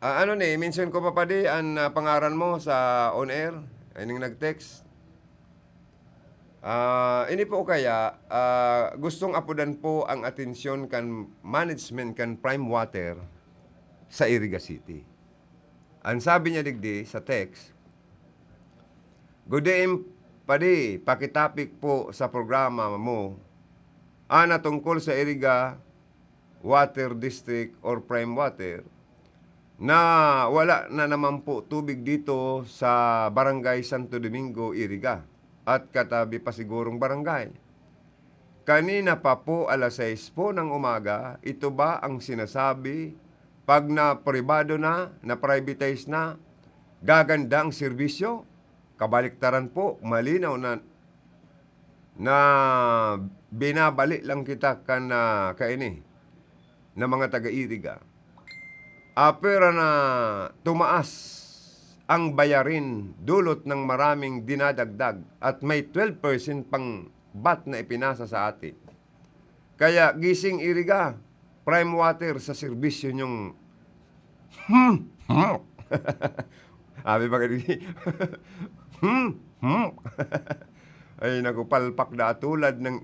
ah, ano ni, mention ko pa, Padi, an, ah, pangaran mo sa on air? Ay, ning nag-text. Ah, ini po kaya, ah, gustong apodan po ang atensyon kan management kan Prime Water sa Iriga City. Ang sabi niya digdi sa text, "Good day, Padi, pakitapik po sa programa mo, ana tungkol sa Iriga Water District or Prime Water, na wala na naman po tubig dito sa Barangay Santo Domingo, Iriga, at katabi pa sigurong barangay. Kanina pa po, alas sais po ng umaga, ito ba ang sinasabi? Pag na pribado na, na privatize na, gaganda ang serbisyo? Kabaliktaran po, malinaw na, na binabali lang kita kan, ah, kaini, na mga taga-Iriga. Apera na tumaas ang bayarin, dulot ng maraming dinadagdag at may twelve percent pang vat na ipinasa sa atin. Kaya gising, Iriga, Prime Water sa serbisyo niyong." Hmm, hmm. Abi ba kadi? Hmm, hmm. Ay, naku, palpak na tulad ng,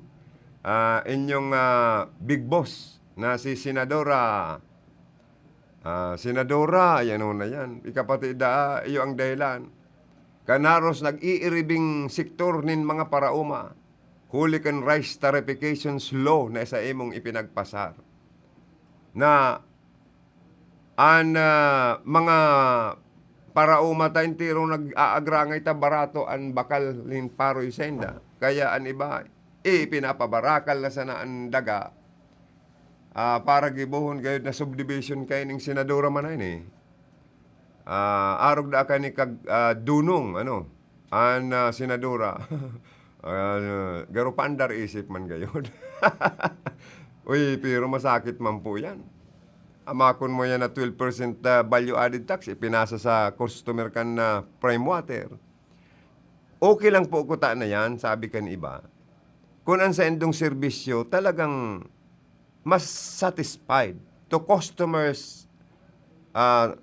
ah, inyong, ah, big boss na si Senadora, ah, Senadora, yan o na yan. Ikapatid na, iyo ang dahilan. Kanaros nag-iiribing sektor nin mga paraoma. huli kan rice tariffications law na sa imong ipinagpasar, na an, ah, mga paraoma ta entero nag-aagrangay ta barato an bakal nin paroy sainda. Kaya an iba, ipinapabarakal na sana an daga, ah, para gibohon gayod na subdivision kaining senadora man ini. Ah, arog daa kani kag, ah, dunong, ano, an, ah, senadora. Ah, garo paandar isip man gayod. Uy, pero masakit man po yan. Amakon mo yan na twelve percent, ah, value added tax, ipinasa sa customer kan, ah, Prime Water. Okay lang po kuta na yan, sabi kan iba. Kung ang saindong serbisyo talagang mas satisfied to customers, ah,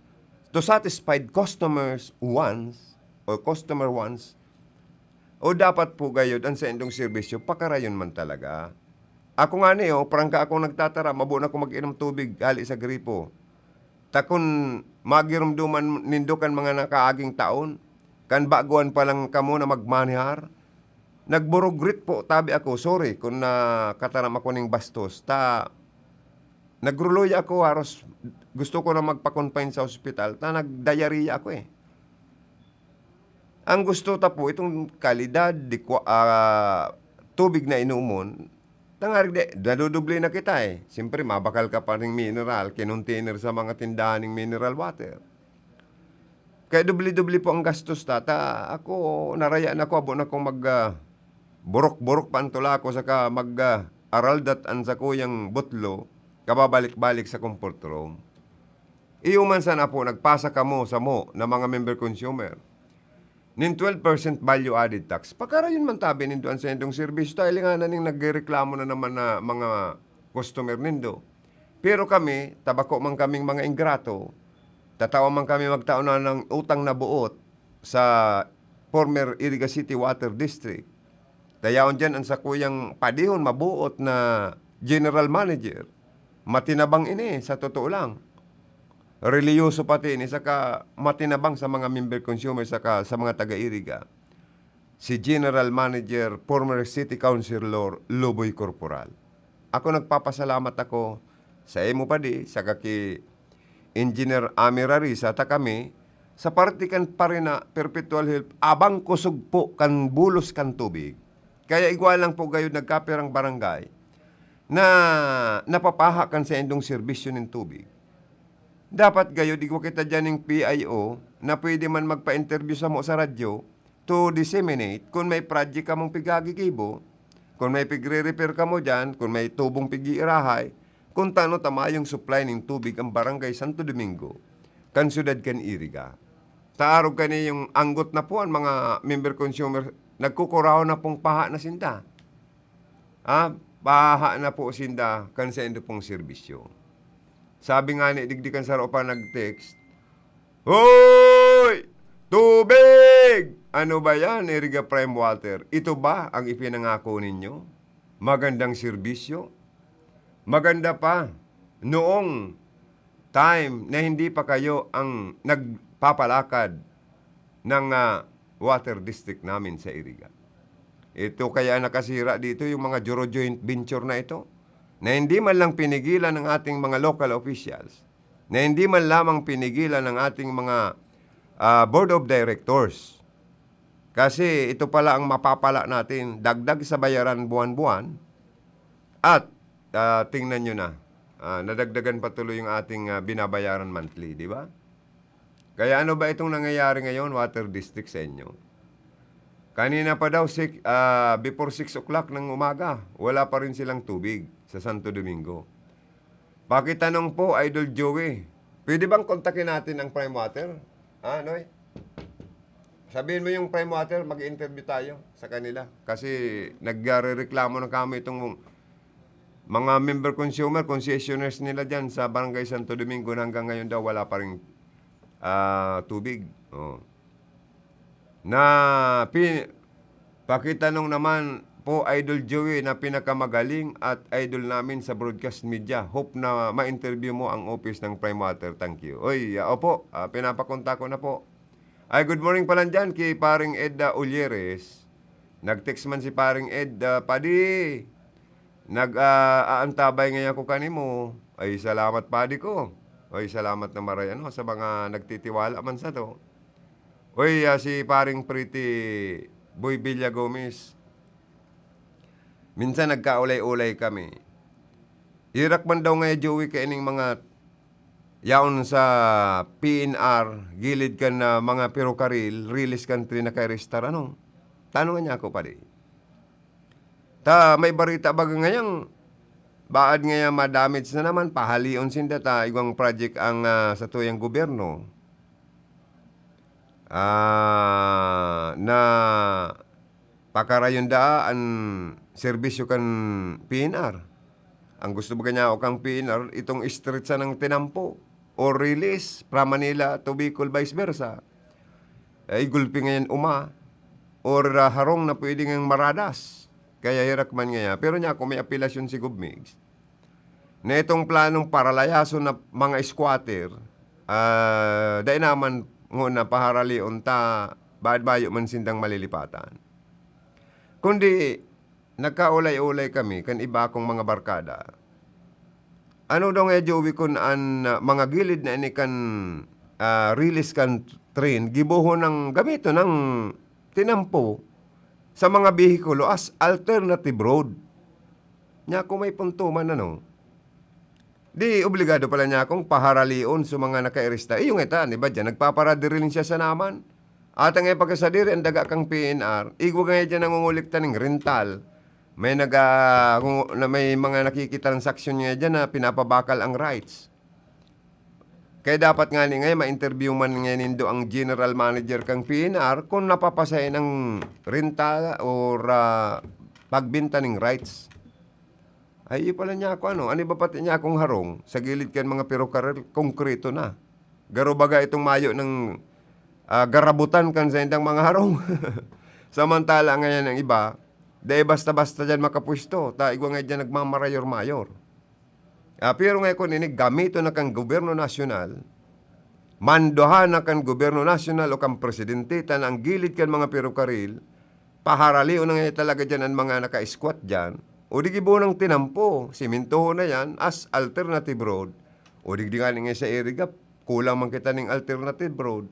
to satisfied customers wants or customer wants, o dapat po gayod ang saindong serbisyo pakarayon man talaga. Ako nga ni, oh, prangka akong nagtatara, mabo na akong mag-inom tubig hali sa gripo. Ta kun magiromdoman nindo kan mga nakaaging taon, kan baguan pa lang kamo na magmanehar, nagburugrit po tabi ako, sorry kun nakataram ako ning bastos, ta nagruluya ako, haros gusto ko na magpa-confine sa ospital, ta nag-diarrhea ako, eh. Ang gusto ta po, itong kalidad, di kwa-, ah, tubig na inomon, tangarig di, nadudubli na kita, eh. Siyempre, mabakal ka pa ning mineral, kinontainer sa mga tindahan ning mineral water. Kaya dubli-dubli po ang gastos ta. Ta ako, naraya na ko, abo na kong mag, ah, burok-burok pa ang tula ko, saka mag, ah, araldat an sakuyang butlo, kababalik-balik sa comfort room. Iyo man sana po, nagpasa kamo samo na mga member consumer nin twelve percent value added tax. Pakarayon man tabi nindo an saindong serbisyo, ta hilinganan ning nagrereklamo na naman na mga customer nindo. Pero kami, ta bako man kaming mga ingrato, ta tao man kami magtao na ng utang na buot sa former Iriga City Water District. Ta yaon diyan an sakuyang padihon mabuot na general manager. Matinabang ini, sa totoo lang. Relihiyoso pati ini, saka matinabang sa mga member consumer, saka sa mga taga-Iriga. Si General Manager, former City Councilor Luboy Corporal. Ako nagpapasalamat ako sa imo padi, saka ki Engineer Ami Rarisa, ta kami, sa parte kan Parina Perpetual Help, abang kusog po kan bulos kan tubig. Kaya igwa lang po gayod nagkapirang barangay na napapaha kan saindong serbisyo nin tubig. Dapat gayod igwa kita diyan ning P I O na pwede man magpa-interview samo sa radyo to disseminate kun may project kamong piggigibo, kun may pigre-repair kamo diyan, kun may tubong pig-iirahay, kun tano ta mayong supply nin tubig ang Barangay Santo Domingo, kan siyudad kan Iriga. Ta arog kani yung anggot na po an mga member consumer, nagkukurahaw na pong paha na sinda. Ah, paha na po sinda kan saindo pong serbisyo. Sabi nga ni digdi kan saro pa nag-text, "Hoy! Tubig! Ano ba yan, Iriga Prime Water? Ito ba ang ipinangako ninyo? Magandang serbisyo? Maganda pa noong time na hindi pa kayo ang nagpapalakad ng, ah, water district namin sa Iriga." Ito kaya nakasira dito yung mga Joro joint venture na ito, na hindi man lang pinigilan ng ating mga local officials, na hindi man lamang pinigilan ng ating mga, ah, board of directors. Kasi ito pala ang mapapala natin, dagdag sa bayaran buwan-buwan, at, ah, tingnan nyo na, ah, nadagdagan pa tuloy yung ating, ah, binabayaran monthly, di ba? Kaya ano ba itong nangyayari ngayon, Water District, sa inyo? Kanina pa daw, six, ah, before six o'clock ng umaga, wala pa rin silang tubig sa Santo Domingo. Pakitanong po, Idol Joey, pwede bang kontakin natin ang Prime Water? Ah, Noy? Sabihin mo yung Prime Water, mag-interview tayo sa kanila. Kasi nagrereklamo na kami itong mga member consumer, concessionaires nila dyan sa Barangay Santo Domingo na hanggang ngayon daw wala pa rin, ah, tubig. Oh. Na pi-, pakitanong naman po, Idol Joey, na pinakamagaling at idol namin sa broadcast media. Hope na ma-interview mo ang office ng Prime Water. Thank you. Oy, ah, opo, ah, pinapakontak ko na po. Ay, good morning pala dyan kay Paring Edda Ulyeres. Nag-text man si Paring Ed, ah, "Padi, nag, ah, aantabay ngayon ako kanimo." Ay, salamat, padi ko. Ay, salamat na maray, ano, sa mga nagtitiwala man sa to. Uy, ah, si Paring Pretty Boy Villa Gomez, minsan nagkaulay-ulay kami. Irak man daw nga, Joey, kaining mga yaon sa P N R, gilid kan, ah, mga perokaril, rilis kan tren na kairistar, ano? Tanong niya ako, padi. Ta, may barita baga ngayang, baad ngaya ma-damage na naman, pahalion sinda ta, igwang project ang, ah, satuyang gobyerno. Ah, na pakarayon daa an serbisyo kan P N R. Ang gusto baga niya o kang P N R, itong street sanang tinampo or rilis from Manila to Bicol, vice versa. Ay, gulpi ngayon uma or, ah, harong na pwede ngang maradas. Kaya hirak man ngaya. Pero niya, kung may apelasyon si Gov Migs, na itong planong paralayason na mga squatter, ah, dai naman ngona paharalion ta, baad mayo man sindang malilipatan. Kundi, nagkaulay-ulay kami kan iba kong mga barkada. Ano daw nga, Joey, kun an, ah, mga gilid na ini kan, ah, rilis kan train, gibohon ng, gamiton ng tinampo sa mga behikulo as alternative road. Niya, kung may punto man, ano, di obligado pala niya akong paharalion sa mga nakairista. Iyo nga ita, di ba, diyan, nagpaparadirilisya sa naman. Ata nga pagkasadiri, ang daga kang P N R, igwa nga diyan nangungulikta ning rental. May naga-, kung, na may mga nakikitransaksyon nga diyan na pinapabakal ang rights. Kaya dapat nga ni ngayon, ma-interview man nga nindo ang general manager kang P N R kung napapasain ang renta or, ah, pagbenta ning rights. Ay, iyo pala niya ako, ano, ano ba pati niya akong harong sa gilid kan mga perokaril, konkreto na. Garo baga itong mayo ng, ah, garabutan kan saindang mga harong. Samantala ngayon ang iba, dai basta-basta diyan makapwesto, ta igwa nga diyan nagmamarayor-mayor. Ah, pero nga kun ini gamiton na kan gobyerno nasyonal, mandohan na kan gobyerno nasyonal o kan presidente, ta na ang gilid kan mga perokaril, paharalion na nga talaga diyan an mga naka-squat diyan, o di gibo nang tinampo, simintohon na yan as alternative road, o di, di nga ni nga sa Iriga, kulang man kita ning alternative road.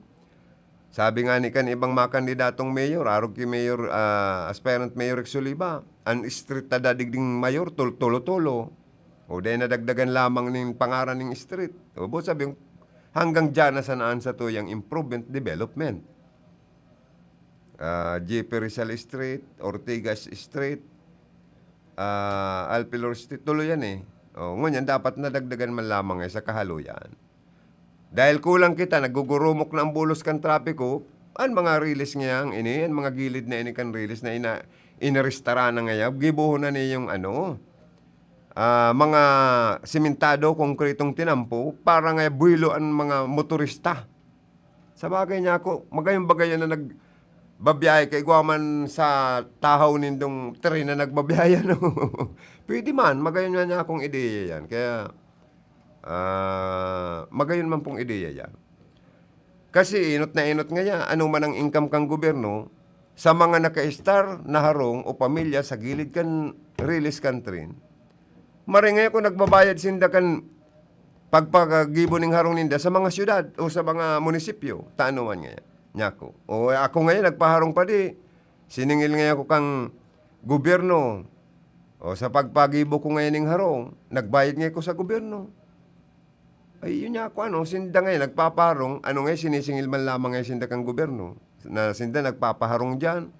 Sabi nga ni kan ibang mga kandidatong mayor, arog ki Mayor, ah, aspirant Mayor Rex Oliva, an street ta dadigding mayor, tol-, tolo-tolo. O dahil nadagdagan lamang ning pangaran ning street. O, bo, sabi yung, hanggang dyan na sanaan sa tuyang improvement, development. Ah, J P Rizal Street, Ortigas Street, ah, Alpilor Street, tulo yan eh. O, ngunyan, dapat nadagdagan man lamang eh, sa kahaluyan. Dahil kulang kita, nagugurumok na ang bulos kan trapiko, an mga rilis ngayang ini, an mga gilid na ini kan rilis na ina-, inarestara na ngaya, gibohon na niyong ano, ah, mga simentado, konkretong tinampo, para nga buwelo an mga motorista. Sa bagay niya ako, magayon-bagayon na nagbabiyahe, kay igwa man sa tahaw nindong tren na nagbabiyahe, ano? Pwede man, magayon nga niya akong ideya yan. Kaya, Ah, magayon man pong ideya yan. Kasi inot na inot ngaya, ano man ang income kang gobyerno, sa mga naka-star na harong o pamilya sa gilid kan rilis kan tren, maringay ako nagbabayad sinda kan pagpagagibo ning harong ninda sa mga syudad o sa mga munisipyo. Tano man ngaya, nyako. O ako ngayon, nagpaharong pa di, siningil ngaya ako kang gobyerno. O sa pagpagibo ko ngayon ning harong, nagbayad ngaya ko sa gobyerno. Ay, yun nga ako, ano, sinda ngayon nagpaparong, ano ngayon, sinisingil man lamang ngayon sinda kang gobyerno, na sinda nagpapaharong diyan.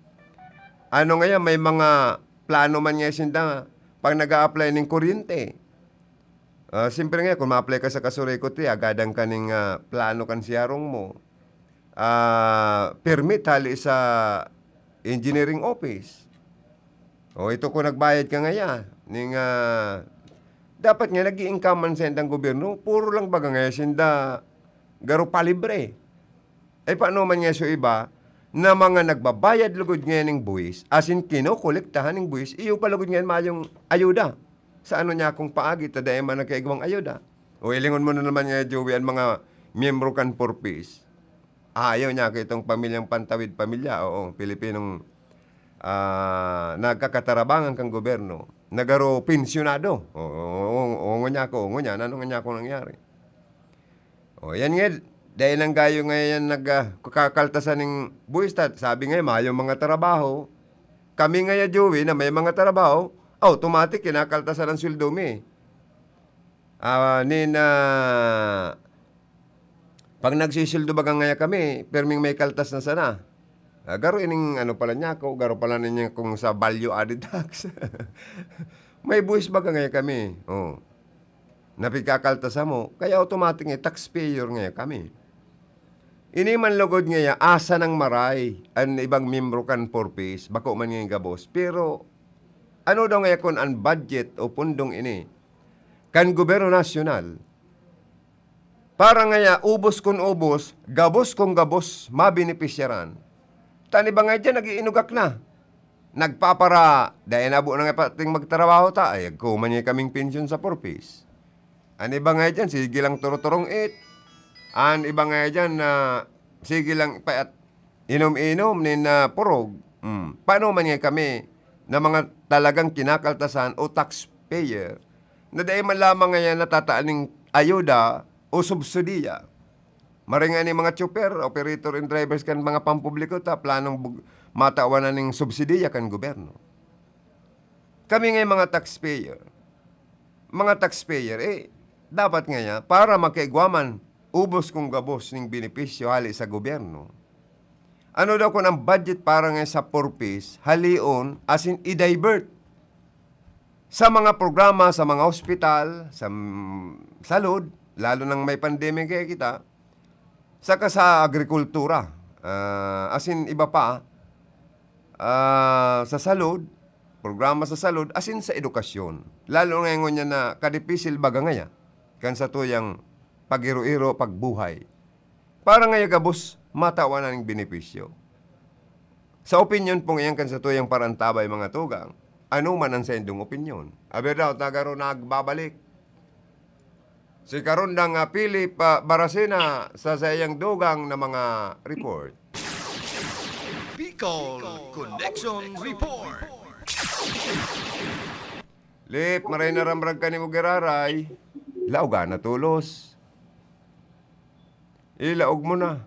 Ano ngayon, may mga plano man ngayon sinda, pag nag-a-apply ning kuryente. Ah, siyempre ngayon, kung ma-apply ka sa Kasureco, ti, agadan ka ning, ah, plano kan siyarong mo. Ah, permit hali sa engineering office. O, ito ko nagbayad ka ngaya, ning, ah, dapat nga nag-i-income man sa indang gobyerno, puro lang baga ngaya sinda garo palibre. Ay, paano man nga so iba na mga nagbabayad lugod ngayon ning buwis, asin kinokolektahan ning buwis, iyo pa lugod ngayon mayong ayuda. Sa ano niya akong paagi, ta dai man nagkaigwang ayuda. O, ilingon mo na naman nga, Joey, ang mga miyembro kan Four Ps. Ayaw niya ako itong pamilyang Pantawid Pamilya, oo, Pilipinong, ah, nagkakatarabangan kan gobyerno, na garo pensyonado. O, o, o, o, ngunyan ako, ngunyan, ano ngunyan ako nangyari? O, yan nga, dahil lang gayo nga yan nag, ah, kakaltasan ning buwis ta, sabi nga, mayong mga trabaho. Kami nga ya, Joey, na may mga trabaho, automatic, kinakaltasan ang sweldo mi. Ah, nin, ah, pag nagsisildo baga ngaya kami, pirming may kaltas na sana. Ah, garo ining ano pala niya ako, garo pala ninyo kung sa value added tax. May buwis baga ngaya kami. Oh. Napigkakaltas mo, kaya automatic nga taxpayer ngaya kami. Ini man lugod ngaya, asa nang maray an ibang miyembro kan Four Ps, bako man ngaya gabos. Pero ano daw ngaya kun an budget o pundong ini kan gobyerno nasyonal, para ngaya ubos kun ubos, gabos kun gabos, mabenepisyaran. Ta an iba ngaya diyan, nag-iinugak na. Nagpapara-, dai na bo na nga pating magtrabaho ta, ay, agko man niya kaming pensyon sa Four Ps. An iba ngaya diyan, sige lang turuturong it. An iba ngaya diyan na sige lang pa-, inom-inom nin, ah, purog. Hmm. Paano man ngaya kami na mga talagang kinakaltasan o taxpayer na dai man lamang ngaya natataan ning ayuda o subsidiya? Maray ngani mga tsuper, operator and drivers kan mga pampubliko ta planong bug-, matawan na ning subsidiya kan gobyerno. Kami ngaya mga taxpayer, mga taxpayer, eh, dapat ngaya para makaigwa man ubos kung gabos ning benepisyo hali sa gobyerno. Ano daw kun ang budget para ngaya sa Four Ps, halion, asin i-divert sa mga programa, sa mga ospital, sa, mm, salud, lalo nang may pandemya kaya kita, saka sa agrikultura, ah, asin iba pa, ah, sa salud, programa sa salud, asin sa edukasyon. Lalo ngayon niya na kadipisil baga ngaya, kan sa tuyang pag-iro-iro, pagbuhay. Para ngaya gabos, matawan na ning benepisyo. Sa opinyon pong iyan kan sa tuyang parantabay, mga tugang, ano man ang saindong opinyon? Aber daw, tagaro nagbabalik. Si Karundang, ah, Philip, ah, Baracena sa saiyang dugang na mga report. Bicol Connection Report. Lip, maray na ramrag ka ni mo giraray. Laoga na tulos. Ilaog mo na.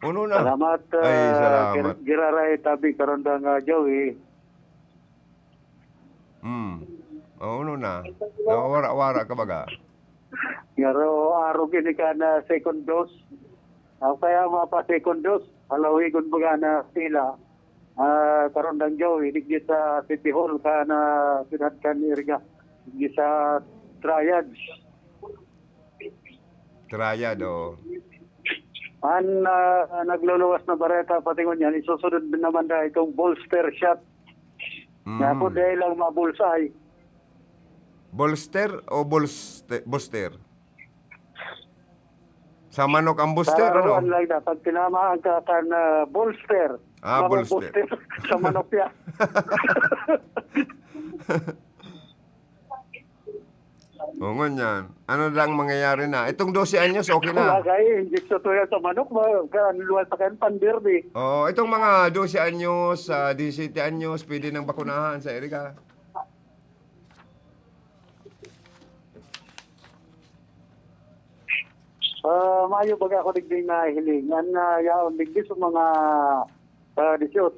Uno na. Salamat, Ay, ah, salamat. Gir-, Giraray, tabi karon da nga, Joey. Hmm. Oh, uno na. Nawawara-wara ka baga. Ngaro, arog ini ka na second dose. Ako kaya mapa second dose, halawigon baga na sila. Ah, karon lang, Joey, digdi sa City Hall ka na pinadkan ni Irga. Digdi sa Triad. Triad, oo. An, ah, nagluluwas na bareta pati ngunyan, isusunod naman na itong bolster shot. Mm. Na ako dahil lang ma-bullseye. Bolster o bolste-, booster? Sa manok ang booster, Sa ano? Ano lang na, pag tinamaan ka kan, ah, bolster. Ah, Mga bolster. Bolster. Sa manok yan. O, ngunyan. Ano lang mangyayari na? Itong dose anyos, okay na. Wala kayo, injection to yan sa manok, ma-, kan-, luwal pa kayo, panderby. Oo, itong mga dose anyos, ah, disisete anyos, pwede nang bakunahan sa Erika. Ah, mayo baga ako digdi nahiling. An, ah, yaon digdi sa mga, ah, dieciocho